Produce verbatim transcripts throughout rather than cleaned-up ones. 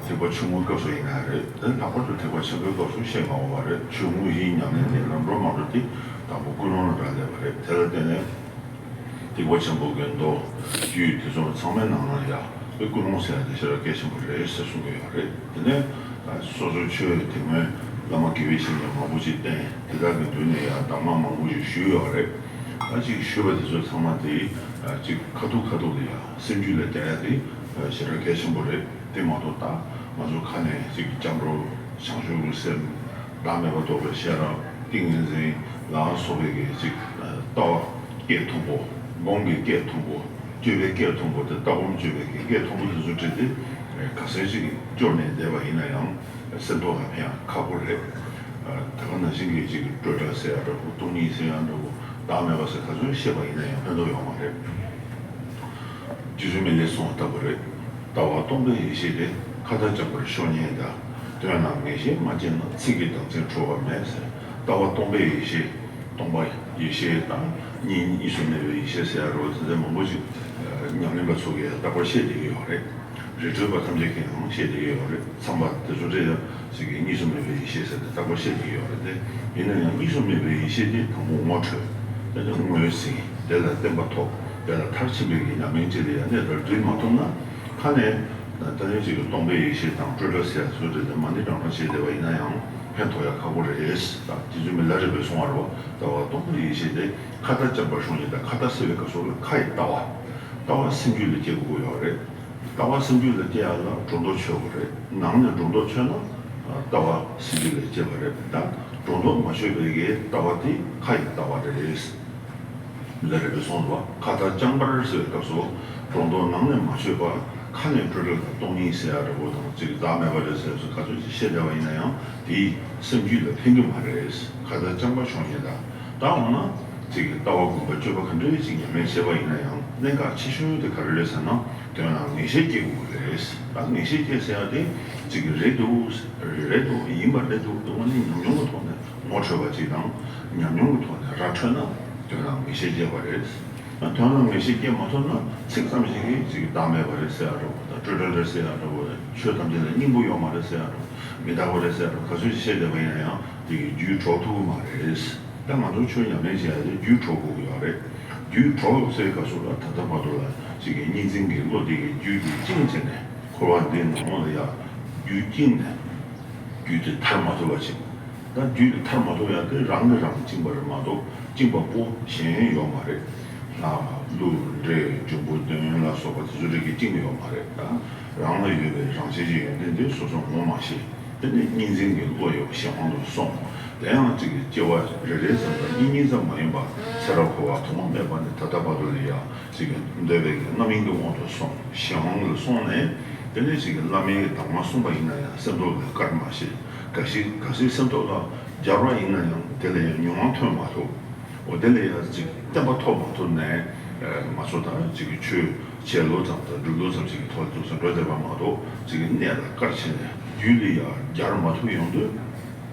ཐེག་པ་ཆུང་ངུའི་སྐབས་སུ་ཡིན་ན་རེད། དེ་ལྷག་པར་དུ་ཐེག་པ་ཆེན་པོའི་སྐབས་སུ་ཤེས་དགོས་པ་རེད། ཆུང་ངུ་བཞིའི་ཉམས་ལེན་དེ་ལམ་འགྲོ་མ་འགྲོ་དེ་དང་པོ་ཀུན་སློང་ལ་རག་ལས་པ་རེད། དེ་ལ་བརྟེན་ནས་ཐེག་པ་ཆེན་པོ་གི་མདོ་རྒྱུད་དེ་ཚོ་ཚང་མའི་ནང་ལ་ཡང་དེ་ཀུན་སློང་ཟེར་ཡ་དེ་ཞེ་དྲག་གལ་ཆེན་པོ་རེད་ཟེར་གསུང་གི་ཡོད་རེད། དེ་ནས་སོ་སོའི་ཆོས་དེ་སྔོན་བླ་མ་དགེ་བའི་བཤེས་གཉེན་མང་པོ་ཅིག་བསྟེན། དེ་དག་གི་མདུན་ནས་ཡང་གདམས་ངག་མང་པོ་ཞིག་ཞུས་ཡོད་རེད། ད་ཅིག་ཞུས་པ་དེ་ཚོ་ཚང་མ་དེ་ཅིག་ཁ་ཐུག་ཁ་ཐུག་ལ་ཡང་སེམས་རྒྱུད་ལ་བརྒྱབ་ཡ་དེ་ཞེ་དྲག་གལ་ཆེན་པོ་རེད། དེ་མ་གཏོགས་ད་ང་ཚོ་ཁ་ནས་ཅིག་སྐྱབས་འགྲོ་བྱང་ཆུབ་ཀྱི་སེམས། བདག་མེད་པར་རྟོགས་པའི་ཤེས་རབ། ཏིང་ངེ་འཛིན་ལ་སོགས་པའི་གི་ཅིག་ལྟ་བ་སྐད་མཐོན་པོ། སྒོམ་གྱི་སྐད་མཐོན་པོ། སྤྱོད་པའི་སྐད་མཐོན་པོ་དེ་ལྟ་སྒོམ་སྤྱོད་པའི་གི་སྐད་མཐོན་པོ་དེ་ཚོ་བྲིས་ཏེ་ག་ཚོད་ཅིག་སྐྱོར་ནས་བསྡད་པ་ཡིན་ན་ཡང་སེམས་ཐོག་ལ་ཕན་ཡང་ཁག་པོ་རེད། ད་ག་ནང་བཞིན་གྱི་ཅིག་སྤྲོས་བྲལ་ཟེར་ཡ་འདྲ་བོ། སྟོང་ཉིད་ཟེར་ཡ་འདྲ་བོ། བདག་མེད་པ་ཟེར་ག་ཚོད་བཤད་པ་ཡིན་ན་ཡང་ཕན་ཐོགས་ཡོད་མ་རེད། རྗེ་བཙུན་མི་ལས་གསུངས་པ་ལྟ་བུ་རེད། ལྟ་བ་སྟོང་པའི་ཡེ་ཤེས་དེ། ཁ་ཏ་བཅག་པར་ཤོག་ཉན་དང་། དོན་ལ་ངེས་ཤེས་མ་སྐྱེས་ན། ཚིག་གི་གདངས་ཅན་འཕྲོ་བ་མེད་ཟེར། ལྟ་བ་སྟོང་པའི་ཡེ་ཤེས། སྟོང་པ་ཡེ་ཤེས་དང་གཉིས་གཉིས་སུ་མེད་པའི་ཡེ་ཤེས་ཟེར་ཡ་རོ། དེ་ཚོ་མང་པོ་ཅིག་ཉམས་ལེན་པ་ཚོ་གིས་རྟག་པར་བཤད་བསྡད་ཀྱི་ཡོད་རེད། རི་ཁྲོད་པ་ཐམས་ཅད་ཀྱིས་ཡང་བཤད་བསྡད་ཀྱི་ཡོད་རེད། མཚམས་པ་དེ་ཚོ་རེད་ཡ། ཅིག་གིས་གཉིས་སུ་མེད་པའི་ཡེ་ཤེས་ཟེར་ཏེ་རྟག་པར་བཤད་ཀྱི་ཡོད་རེད་དེ། ཡིན་ན་ཡང་གཉིས་སུ་མེད་པའི་ཡེ་ཤེས་དེ་དང་པོ་ངོ་འཕྲོད། དེ་ནས་ངོས་ཟིན། དེ་ལ་བརྟན་པ་ཐོབ། དེ་ལ་མཐར་ཕྱིན་པའི་ཉམས་ལེན་ཅིག་ལ་ཡང་གནས་དང་སྒྲིག་མ་ཐུབ་ན། ཁ་ནས་ད་ནི་ཅིག་གི་སྟོང་པའི་ཡེ་ཤེས་དང་སྤྲོས་བྲལ་ཟེར་ཡ་ཚོ་རེད་དེ། མ་ཎི་བགྲང་བགྲང་བྱས་བསྡད་པ་ཡིན་ན་ཡང་ཕན་ཐོགས་ཡ་ཁག་པོ་རེད། ད་རྗེ་བཙུན་མི་ལ་རས་པས་གསུངས་པ་རེད་པ། ལྟ་བ་སྟོང་པའི་ཡེ་ཤེས་དེ། ཁ་ཏ་བཅག་པར་ཤོག་ཉན་དང་། ཁ་ཏ་ཟེར་བའི་སྐབས་སུ་ཁ་ཡི་ལྟ་བ། ལྟ་བ་སེམས་རྒྱུད་ལ་སྐྱེ་དགོས་ཀྱི་ཡོད་རེད། ལྟ་བ་སེམས་རྒྱུད་ལ་སྐྱེ་ཡ་ལ་སྒྲོ་འདོགས་ཆོད་དགོས་རེད། ནང་ནས་སྒྲོ་འདོགས་ཆོད་ན་ལྟ་བ་སེམས་རྒྱུད་ལ་སྐྱེ་བ་རེད། ད་སྒྲོ་འདོགས་མ་ཆོད་པའི་གི་ལྟ་བ་དེ་ཁ་ཡི་ལྟ་བ་རེད། ལ་རས་པས་གསུངས་པ། ཁ་ཏ་བཅག་པར་ཟེར་བའི་སྐབས་སུ་སྒྲོ་འདོགས་ནང་ནས་མ་ཆོད་པ། ཁ་ནས་སྤྲོས་བྲལ་དང་སྟོང་ཉིད་ཟེར་ཡ་འདྲ་བོ་དང་ཅིག་བདག་མེད་པ་རེད་ཟེར་སོ་ག་ཚོད་ཅིག་བཤད་བསྡད་པ་ཡིན་ན་ཡང་དེས་སེམས་རྒྱུད་ལ་ཕན་གྱི་མ་རེད། ཁ་ཏ་བཅག་པར་ཤོག་ཉན་དང་། ད་འོ་ན་ཅིག་གི་ལྟ་བ་སྒོམ་པ་སྤྱོད་པ་ག་འདྲ་ཅིག་ཉམས་ལེན་བྱས་པ་ཡིན་ན་ཡང་གནད་འགག་ཆེ་ཤོས་དེ་ག་རེ་རེད་ཟེར་ན། དོན་ལ་ངེས་ཤེས་སྐྱེ་དགོས་ཀྱི་རེད། ད་ངེས་ཤེས་སྐྱེ་ཟེར་ཡ་དེ་ཅིག་གི་རེད་འདུག་རེད་འདུག་ཡིན་པ་རེད་འདུག་དངོས་གནས་ཉམས་མྱོང་གི་ཐོག་ནས་ངོ་འཕྲོད་པ་ཅིག་དང་། ཉམས་མྱོང་གི་ཐོག་ནས་ར་འཕྲོད་ན་དོན་ལ་ངེས་ཤེས་སྐྱེ་བ་རེད། དོན་ལ་ངེས་ཤེས་སྐྱེ་མ་ཐུབ་ན་ཚིག་ཙམ་ཞིག་གིས་ཅིག་བདག་མེད་པ་རེད་ཟེར་ཡ་འདྲ་བོ་དང་། སྤྲོས་བྲལ་རེད་ཟེར་ཡ་འདྲ་བོ་དང་། ཆོས་ཐམས་ཅད་ལ་སྙིང་པོ་ཡོད་མ་རེད་ཟེར་ཡ་འདྲ་བོ། མི་རྟག་པ་རེད་ཟེར་ཡ་འདྲ་བོ་ག་ཚོད་ཅིག་བཤད་བསྡད་པ་ཡིན་ན་ཡང་དེ་གི་རྒྱུད་གྲོལ་ཐུབ་ཀྱི་མ་རེད། ད་ང་ཚོ་ཆོས་ཉམས་ལེན་བྱེད་ཡ་དེ་རྒྱུད་གྲོལ་དགོས་ཀྱི་ཡོད་རེད། རྒྱུད་གྲོལ་ཟེར་བའི་སྐབས་སུ་ལ་ད་ལྟ་བར་དུ་ལ་ཅིག་གི་གཉིས་འཛིན་གྱི་བློ་དེ་གི་རྒྱུད་དེ་བཅིངས་བྱས་ནས་འཁོར་བ་འདིའི་ནང་ལོགས་ལ་ཡ་རྒྱུད་བཅིངས་ནས་རྒྱུད་དེ་ཐར་མ་ཐུབ་པ་ཅིག་ད་རྒྱུད་དེ་ཐར་མ་ཐུབ་ཡ་དེ་རང་གིས་རང་བཅིངས་པ་རེད་མ་གཏོགས་བཅིངས་པ་པོ་གཞན་ཡོད་མ་རེད། ལྷ་ཀླུ་འདྲེ་འབྱུང་པོ་གདོན་ལ་སོགས་པ་དེ་ཚོ་རིགས་ཀྱིས་བཅིངས་ཡོད་མ་རེད། ད་རང་ལ་ཡོད་པའི་རང་བཞིན་གྱི་ཡོན་ཏན་དེ་སོ་སོ་ངོ་མ་ཤེས། དེ་ནས་གཉིས་འཛིན་གྱི་བློ་ཡང་གཞན་དབང་དུ་སོང་། དེ་ཡང་གཅིག་གི་སྐྱེ་བ་རེ་རེ་ཙམ་དང་གཉིས་གཉིས་ཙམ་མ་ཡིན་པར་ཚེ་རབས་འཁོར་བ་ཐོག་མ་མེད་པ་ནས་ད་ལྟ་བར་དུ་ལ་ཡང་གཅིག་གི་འདོད་པའི་གི་རྣམ་གཡེང་གི་དབང་དུ་སོང་། གཞན་དབང་ལ་སོང་ནས་དེ་ནས་གཅིག་གི་བླ་མའི་གདམས་ངག་གསུངས་པ་ཡིན་ན་ཡང་སེམས་ཐོག་ལ་བཀར་མ་ཤེས། གལ་སྲིད་གལ་སྲིད་སེམས་ཐོག་ལ་སྦྱར་བ་ཡིན་ན་ཡང་དེ་ལ་ཡང་མྱོང་བ་ཐོན་མ་ཐུབ། འོ་དེ་ལ་ཡང་ཅིག་བརྟན་པ་ཐོབ་མ་ཐུབ་ནས། ཨ། ང་ཚོ་ད་ཅིག་གི་ཆོས་བྱས་ལོ་ཙམ་དང་སྒྲུབ་ལོ་ཙམ་ཞིག་གི་ཐོག་ལ་ཐུག་སོང་འགྲོ་བསྡད་པ་མ་གཏོགས་ཅིག་གི་གནད་ལ་བཀར་བྱས་ནས་རྒྱུད་ལ་ཡང་སྦྱར་མ་ཐུབ་ཡོང་དུས།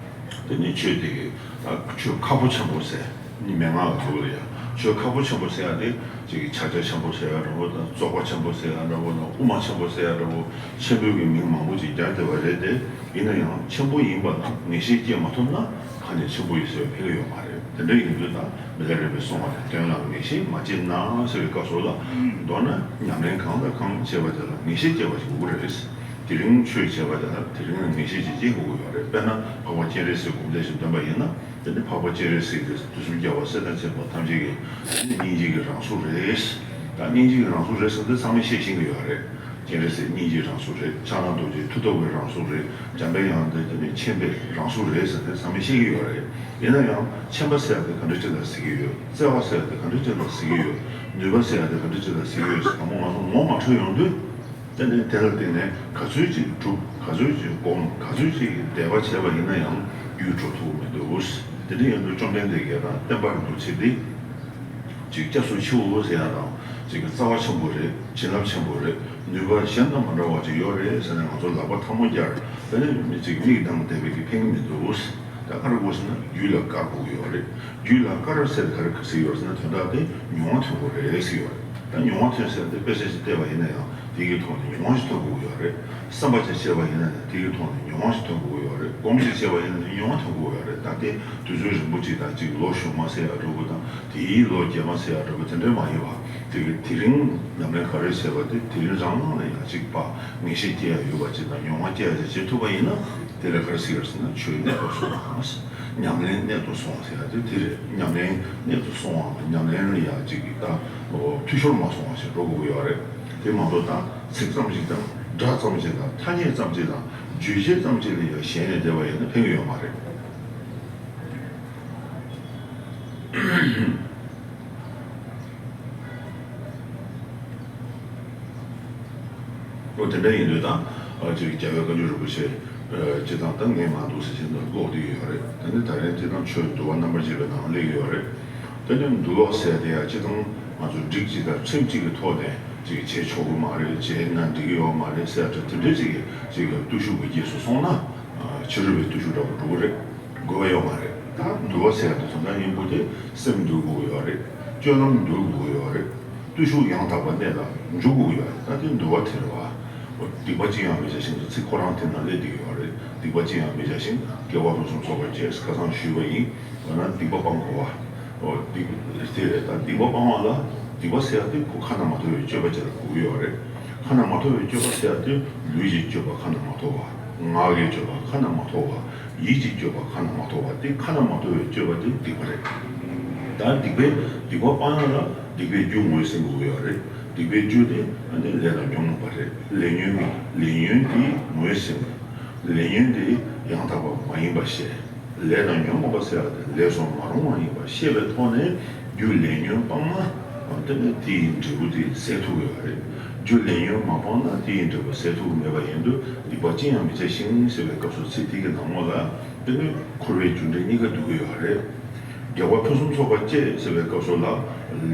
དེ་ནི་ཆོས་དེ་གི་ད་ཆོས་ཁ་ཕོ་ཆེན་པོ་ཟེར། མན་ངག་གི་ཐོག་ལ་ཡང་ཆོས་ཁ་ཕོ་ཆེན་པོ་ཟེར་ཡ་དེ་ཅིག་གི་ཕྱག་རྒྱ་ཆེན་པོ་ཟེར་ཡ་འདྲ་བོ་དང་། རྫོགས་པ་ཆེན་པོ་ཟེར་ཡ་འདྲ་བོ་དང་། དབུ་མ་ཆེན་པོ་ཟེར་ཡ་འདྲ་བོ། ཆེན་པོའི་གི་མིང་མང་པོ་ཅིག་སྦྱར་བསྡད་པ་རེད་དེ། ཡིན་ན་ཡང་ཆེན་པོ་ཡིན་པ་ལ་ངེས་ཤེས་སྐྱེ་མ་ཐུབ་ན་ཁ་ནས་ཆེན་པོ་ཡིན་ཟེར་བའི་ཕན་གྱི་ཡོད་མ་རེད། དེ་འདྲ་ཡིན་དུས་ད་མི་ལ་རས་པས་གསུངས་པ་དེ། དོན་ལ་ངེས་ཤེས་མ་སྐྱེས་ན་ཟེར་བའི་སྐབས་སུ་ལ། མདོར་ན་ཉམས་ལེན་གང་དང་གང་བྱེད་པ་དེ་ལ་ངེས་ཤེས་སྐྱེ་བ་ཞིག་དགོས་ཀྱི་རེད། དེ་རིང་ཆོས་བྱེད་པ་དེ་ལ་དེ་རིང་ལ་ངེས་ཤེས་ཅིག་སྐྱེ་དགོས་ཀྱི་ཡོད་རེད། དཔེར་ན་འཕགས་པ་སྤྱན་རས་གཟིགས་སྒོམ་བཟླས་ཤིག་འདོན་པ་ཡིན་ན། དེ་ནི་འཕགས་པ་སྤྱན་རས་གཟིགས་དེ་དུས་གསུམ་རྒྱལ་བ་སྲས་དང་བཅས་པ་ཐམས་ཅད་ཀྱི་དེ་ནི་སྙིང་རྗེ་གི་རང་གཟུགས་རེད། ད་སྙིང་རྗེ་གི་རང་གཟུགས་རེད་ཟེར་དེ་ཚང་མས་ཤེས་བཞིན་གྱི་ཡོད་རེད། སྤྱན་རས་གཟིགས་སྙིང་རྗེའི་རང་གཟུགས་རེད། ཕྱག་ན་རྡོ་རྗེ་མཐུ་སྟོབས་ཀྱི་རང་གཟུགས་རེད། འཇམ་པའི་དབྱངས་དེ་དེ་ནི་མཁྱེན་པའི་རང་གཟུགས་རེད་ཟེར་དེ་ཚང་མས་ཤེས་ཀྱི་ཡོད་རེད། ཡིན་ན་ཡང་མཁྱེན་པ་ཟེར་ཡ་དེ་ག་འདྲ་ཅིག་ལ་ཟེར་གྱི་ཡོད། བརྩེ་བ་ཟེར་ཡ་དེ་ག་འདྲ་ཅིག་ལ་ཟེར་གྱི་ཡོད། ནུས་པ་ཟེར་ཡ་དེ་ག་འདྲ་ཅིག་ལ་ཟེར་གྱི་ཡོད་ཟེར་དང་པོ་ང་ཚོ་ངོ་མ་འཕྲོད་ཡོང་དུས། དེ་ནས་དེ་ལ་བརྟེན་ནས་ག་ཚོད་ཅིག་སྒྲུབ། ག་ཚོད་ཅིག་སྒོམ། ག་ཚོད་ཅིག་དད་པ་བྱས་པ་ཡིན་ན་ཡང་རྒྱུད་གྲོལ་ཐུབ་མི་འདུག་དེ་འདྲ་ཡིན་དུས་བཅོམ་ལྡན་འདས་ཀྱིས་ད་བསྟན་པ་རིན་པོ་ཆེ་འདི་ཅིག་སྐྱབས་སུ་མཆིའོ་ཟེར་ཡ་དང་། ཅིག་གི་རྩ་བ་ཆེན་པོ་རེད། བྱིན་རླབས་ཆེན་པོ་རེད། ནུས་པ་གཞན་དང་མ་འདྲ་བ་ཅིག་ཡོད་རེད་ཟེར་ནས་ང་ཚོ་ལག་པ་ཐལ་མོ་སྦྱར། དེ་ནས་མི་ཅིག་མིག་གདངས་བསྡད་པའི་གི་ཕན་གི་མི་འདུག་ད་ག་རེ་དགོས་ཟེར་ན་རྒྱུད་ལ་བཀར་དགོས་ཀྱི་ཡོད་རེད། རྒྱུད་ལ་བཀར་ཟེར་ག་རེ་ག་ཟེར་ཡོད་ཟེར་ན། དོན་དག་དེ་མྱོང་བ་ཐོན་དགོས་རེད་ཟེར་ཡོད་རེད། ད་མྱོང་བ་ཐོན་ཟེར་དེ་དཔེ་ཆ་ཞིག་བལྟས་པ་ཡིན་ན་ཡང་ དེ་གི་ཐོག་ནས་མྱོང་བ་ཞིག་ཐོན་དགོས་ཀྱི་ཡོད་རེད། བསམ་པ་ཅིག་བྱས་པ་ཡིན་ན་ཡང་དེ་གི་ཐོག་ནས་མྱོང་བ་ཞིག་ཐོན་དགོས་ཀྱི་ཡོད་རེད། སྒོམ་ཅིག་བྱས་པ་ཡིན་ན་ཡང་མྱོང་བ་ཐོན་དགོས་ཀྱི་ཡོད་རེད། ད་དེ་དུས་ཚོད་རིང་པོ་ཅིག་དང་ཅིག་ལོ་གཞོན་མ་ཟེར་ཡ་འདྲ་པོ་དང་དེའི་ལོ་རྗེས་མ་ཟེར་ཡ་འདྲ་པོ་དེ་འདྲ་མ་ཡིན་པ། དེ་གི་དེ་རིང་ཉམས་ལེན་ག་རེ་བྱས་པ་དེ་དེ་རིང་རང་ལ་ཡང་ཅིག་ཕར་ངེས་ཤེས་སྐྱེ་ཡ་ཡོད་པ་ཅིག་དང་མྱོང་བ་སྐྱེ་ཡ་ཅིག་བྱེད་ཐུབ་པ་ཡིན་ན། དེ་ལས་ག་རེ་ཟེར་ཡ་ཟེར་ན་ཆོས་གནད་དུ་སོང་བ། ཉམས་ལེན་གནད་དུ་སོང་བ་ཟེར་ཡ་དེ་དེ་རེད། ཉམས་ལེན་གནད་དུ་སོང་བ་ཉམས་ལེན་ལ་ཡ་ཅིག་གི་ད་འཐུས་ཤོར་མ་སོང་བ་ཞིག་འགྲོ་དགོས་ཀྱི་ཡོད་རེད། དེ་མ་གཏོགས་ད་ཚིག་ཙམ་ཞིག་དང་སྒྲ་ཙམ་ཞིག་དང་ཐ་སྙད་ཙམ་ཞིག་དང་རྗོད་བྱེད་ཙམ་ཞིག་ལ་ཡ་ཞེན་ནས་བསྡད་པ་ཡིན་ན་ཕན་གྱི་ཡོད་མ་རེད། ཨོ་དེ་འདྲ་ཡིན་དུས་ད་ཨ་ཅིག་རྒྱལ་བའི་བཀའ་འགྱུར་རིན་པོ་ཆེ་ཨ་སྤྱི་བཏང་ད་ངས་མ་འདུག་ཟེར་བཞིན་དུ་ཀློག་བསྡད་ཡོད་རེད། ད་ནི་ད་རིང་སྤྱི་བཏང་ཆོས་འདུལ་བ་རྣམ་པར་འབྱེད་པའི་ནང་སླེབས་ཡོད་རེད། ད་ནི་འདུལ་བ་ཟེར་དེ་ཡང་སྤྱི་བཏང་ང་ཚོ་སྒྲིག་གཅིག་དང་ཁྲིམས་གཅིག་གི་ཐོག་ནས་ཅིག་བྱེད་ཆོག་གི་མ་རེད། བྱས་ན་འགྲིག་གི་ཡོད་མ་རེད་ཟེར་ཡ་དེ་འདྲ་ཅིག་གི་ཅིག་གི་བརྟུལ་ཞུགས་ཀྱི་རྗེས་སུ་སོང་ན་ཨ་ཕྱི་རོལ་པའི་བརྟུལ་ཞུགས་འདྲ་པོ་འགྲོ་གི་རེད། དགོས་པ་ཡོད་མ་རེད། ད་འདུལ་བ་ཟེར་ཡ་དེ་དོན་དག་སྙིང་པོ་དེ་སེམས་འདུལ་དགོས་ཀྱི་ཡོད་རེད། སྤྱོད་ལམ་འདུལ་དགོས་ཀྱི་ཡོད་རེད། བརྟུལ་ཞུགས་ཡང་དག་པ་གནས་ལ་འཇུག་དགོས་ཀྱི་ཡོད་རེད། ད་དེ་འདུལ་བ་དེ་རེད་བ། འོ་སྡིག་པ་ཅི་ཡང་མི་བྱ་ཞིང་དུ་ཚིག་ཁོ་རང་དེ་ན་སླེབས་བསྡད་ཀྱི་ཡོད་རེད། སྡིག་པ་ཅི་ཡང་མི་བྱ་ཞིང་དགེ་བ་ཕུན་སུམ་ཚོགས་པར་སྤྱད་ཟེར་ཁ་སང་ཞུས་པ་ཡིན། འོ་ན་སྡིག་པ་སྤང་དགོས་བ། འོ་སྡིག་དེ་རེད། ད་སྡིག་པ་སྤང་བ་ལ་སྡིག་པ་ཟེར་ཡ་དེ་ཁོ་ཁ་ན་མ་ཐོ་བའི་སྤྱོད་པ་ཅིག་ལ་གོ་གི་ཡོད་རེད། ཁ་ན་མ་ཐོ་བའི་སྤྱོད་པ་ཟེར་ཡ་དེ་ལུས་ཀྱི་སྤྱོད་པ་ཁ་ན་མ་ཐོ་བ། ངག་གི་སྤྱོད་པ་ཁ་ན་མ་ཐོ་བ། ཡིད་ཀྱི་སྤྱོད་པ་ཁ་ན་མ་ཐོ་བ་དེ་ཁ་ན་མ་ཐོ་བའི་སྤྱོད་པ་དེ་སྡིག་པ་རེད། ད་སྡིག་པའི་སྡིག་པ་སྤང་ཡ་ལ་སྡིག་པའི་རྒྱུ་ངོས་ཟིན་དགོས་ཀྱི་ཡོད་རེད། སྡིག་པའི་རྒྱུ་དེ་ཨ་ནི་ལས་དང་ཉོན་མོངས་པ་རེད། ལས་ཉོན་གྱི་ལས་ཉོན་དེ་ངོས་ཟིན་དགོས། ལས་ཉོན་དེ་ཡང་དག་པ་མ་ཡིན་པ་ཤེས། ལས་དང་ཉོན་མོངས་པ་ཟེར་བ་དེ་ལས་སུ་མ་རུང་བ་ཡིན་པ་ཤེས་པའི་ཐོག་ནས་རྒྱུ་ལས་ཉོན་སྤངས་ན་དེ་ནི་དེའི་འབྲས་བུ་དེ་ཟད་ཐུབ་ཀྱི་ཡོད་རེད། རྒྱུ་ལས་ཉོན་མ་སྤངས་ན་དེའི་འབྲས་བུ་ཟད་ཐུབ་ཀྱི་མེད་པ་ཡིན་དུས་སྡིག་པ་ཅི་ཡང་མི་བྱ་ཞིང་ཟེར་བའི་སྐབས་སུ་ཚིག་དེ་གི་ནང་ལོགས་ལ་དེ་ནི་འཁོར་བའི་རྒྱུ་འབྲས་གཉིས་ཀ་འདུ་གི་ཡོད་རེད། དགེ་བ་ཕུན་སུམ་ཚོགས་པར་སྤྱད་ཟེར་བའི་སྐབས་སུ་ལ་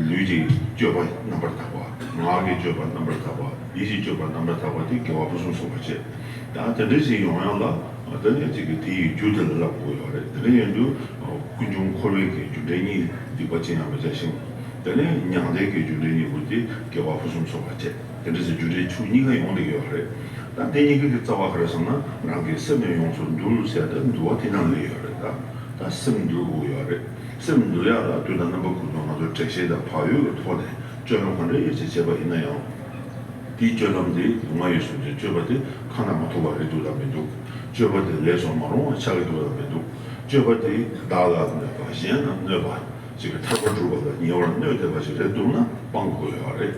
ལུས་ཀྱི་སྤྱོད་པ་རྣམ་པར་དག་པ། ངག་གི་སྤྱོད་པ་རྣམ་པར་དག་པ། ཡིད་ཀྱི་སྤྱོད་པ་རྣམ་པར་དག་པ་དེ་དགེ་བ་ཕུན་སུམ་ཚོགས་པར་སྤྱད། ད་དེ་འདྲ་ཞིག་ཡོང་ཡག་ལ་ད་ནི་ཅིག་གི་དེ་ཡི་རྒྱུ་དེ་ལ་བསླབ་དགོས་ཡོད་རེད། དེ་འདྲ་ཡིན་དུས་ཀུན་འབྱུང་འཁོར་བའི་གི་རྒྱུ་འབྲས་གཉིས་སྡིག་པ་ཅི་ཡང་མི་བྱ་ཞིང་། དེ་ནས་མྱང་འདས་ཀྱི་རྒྱུ་འབྲས་གཉིས་པོ་དེ་དགེ་བ་ཕུན་སུམ་ཚོགས་པར་སྤྱད། དེ་འདྲ་ཟེར་རྒྱུ་འབྲས་ཕྱོགས་གཉིས་ཀ་ཡོང་བསྡད་ཡོད་རེད། ད་དེ་གཉིས་ཀ་གི་རྩ་བ་ག་རེ་ཟེར་ན་རང་གི་སེམས་ནི་ཡོངས་སུ་འདུལ་ཟེར་ཏེ་འདུལ་བ་དེ་ནང་སླེབས་ཡོད་རེད། ད་ད་སེམས་འདུལ་དགོས་ཡོད་རེད། སེམས་འདུལ་ཡག་ལ་དུས་དང་རྣམ་པ་ཀུན་ཏུ་ང་ཚོ་དྲན་ཤེས་དང་བག་ཡོད་ཀྱི་ཐོག་ནས་སྤྱོད་ལམ་ག་འདྲ་ཡོད་ཅེས་བྱས་པ་ཡིན་ན་ཡང་། དེའི་སྤྱོད་ལམ་དེ་ལུས་ངག་ཡིད་གསུམ་གྱི་སྤྱོད་པ་དེ་ཁ་ན་མ་ཐོ་བ་རེད་འདུག་དང་མི་འདུག་སྤྱོད་པ་དེ་ལས་སུ་མ་རུང་བ་ཆགས་ཀྱི་འདུག་དང་མི་འདུག་སྤྱོད་པ་དེ་བདག་ལ་གནོད་པ་གཞན་ལ་གནོད་པ། ཅིག་གི་ཐར་པ་སྒྲུབ་པ་ལ་ཉེ་བར་གནོད་བསྡད་པ་ཞིག་རེད་འདུག་ན་སྤང་དགོས་ཡོད་རེད།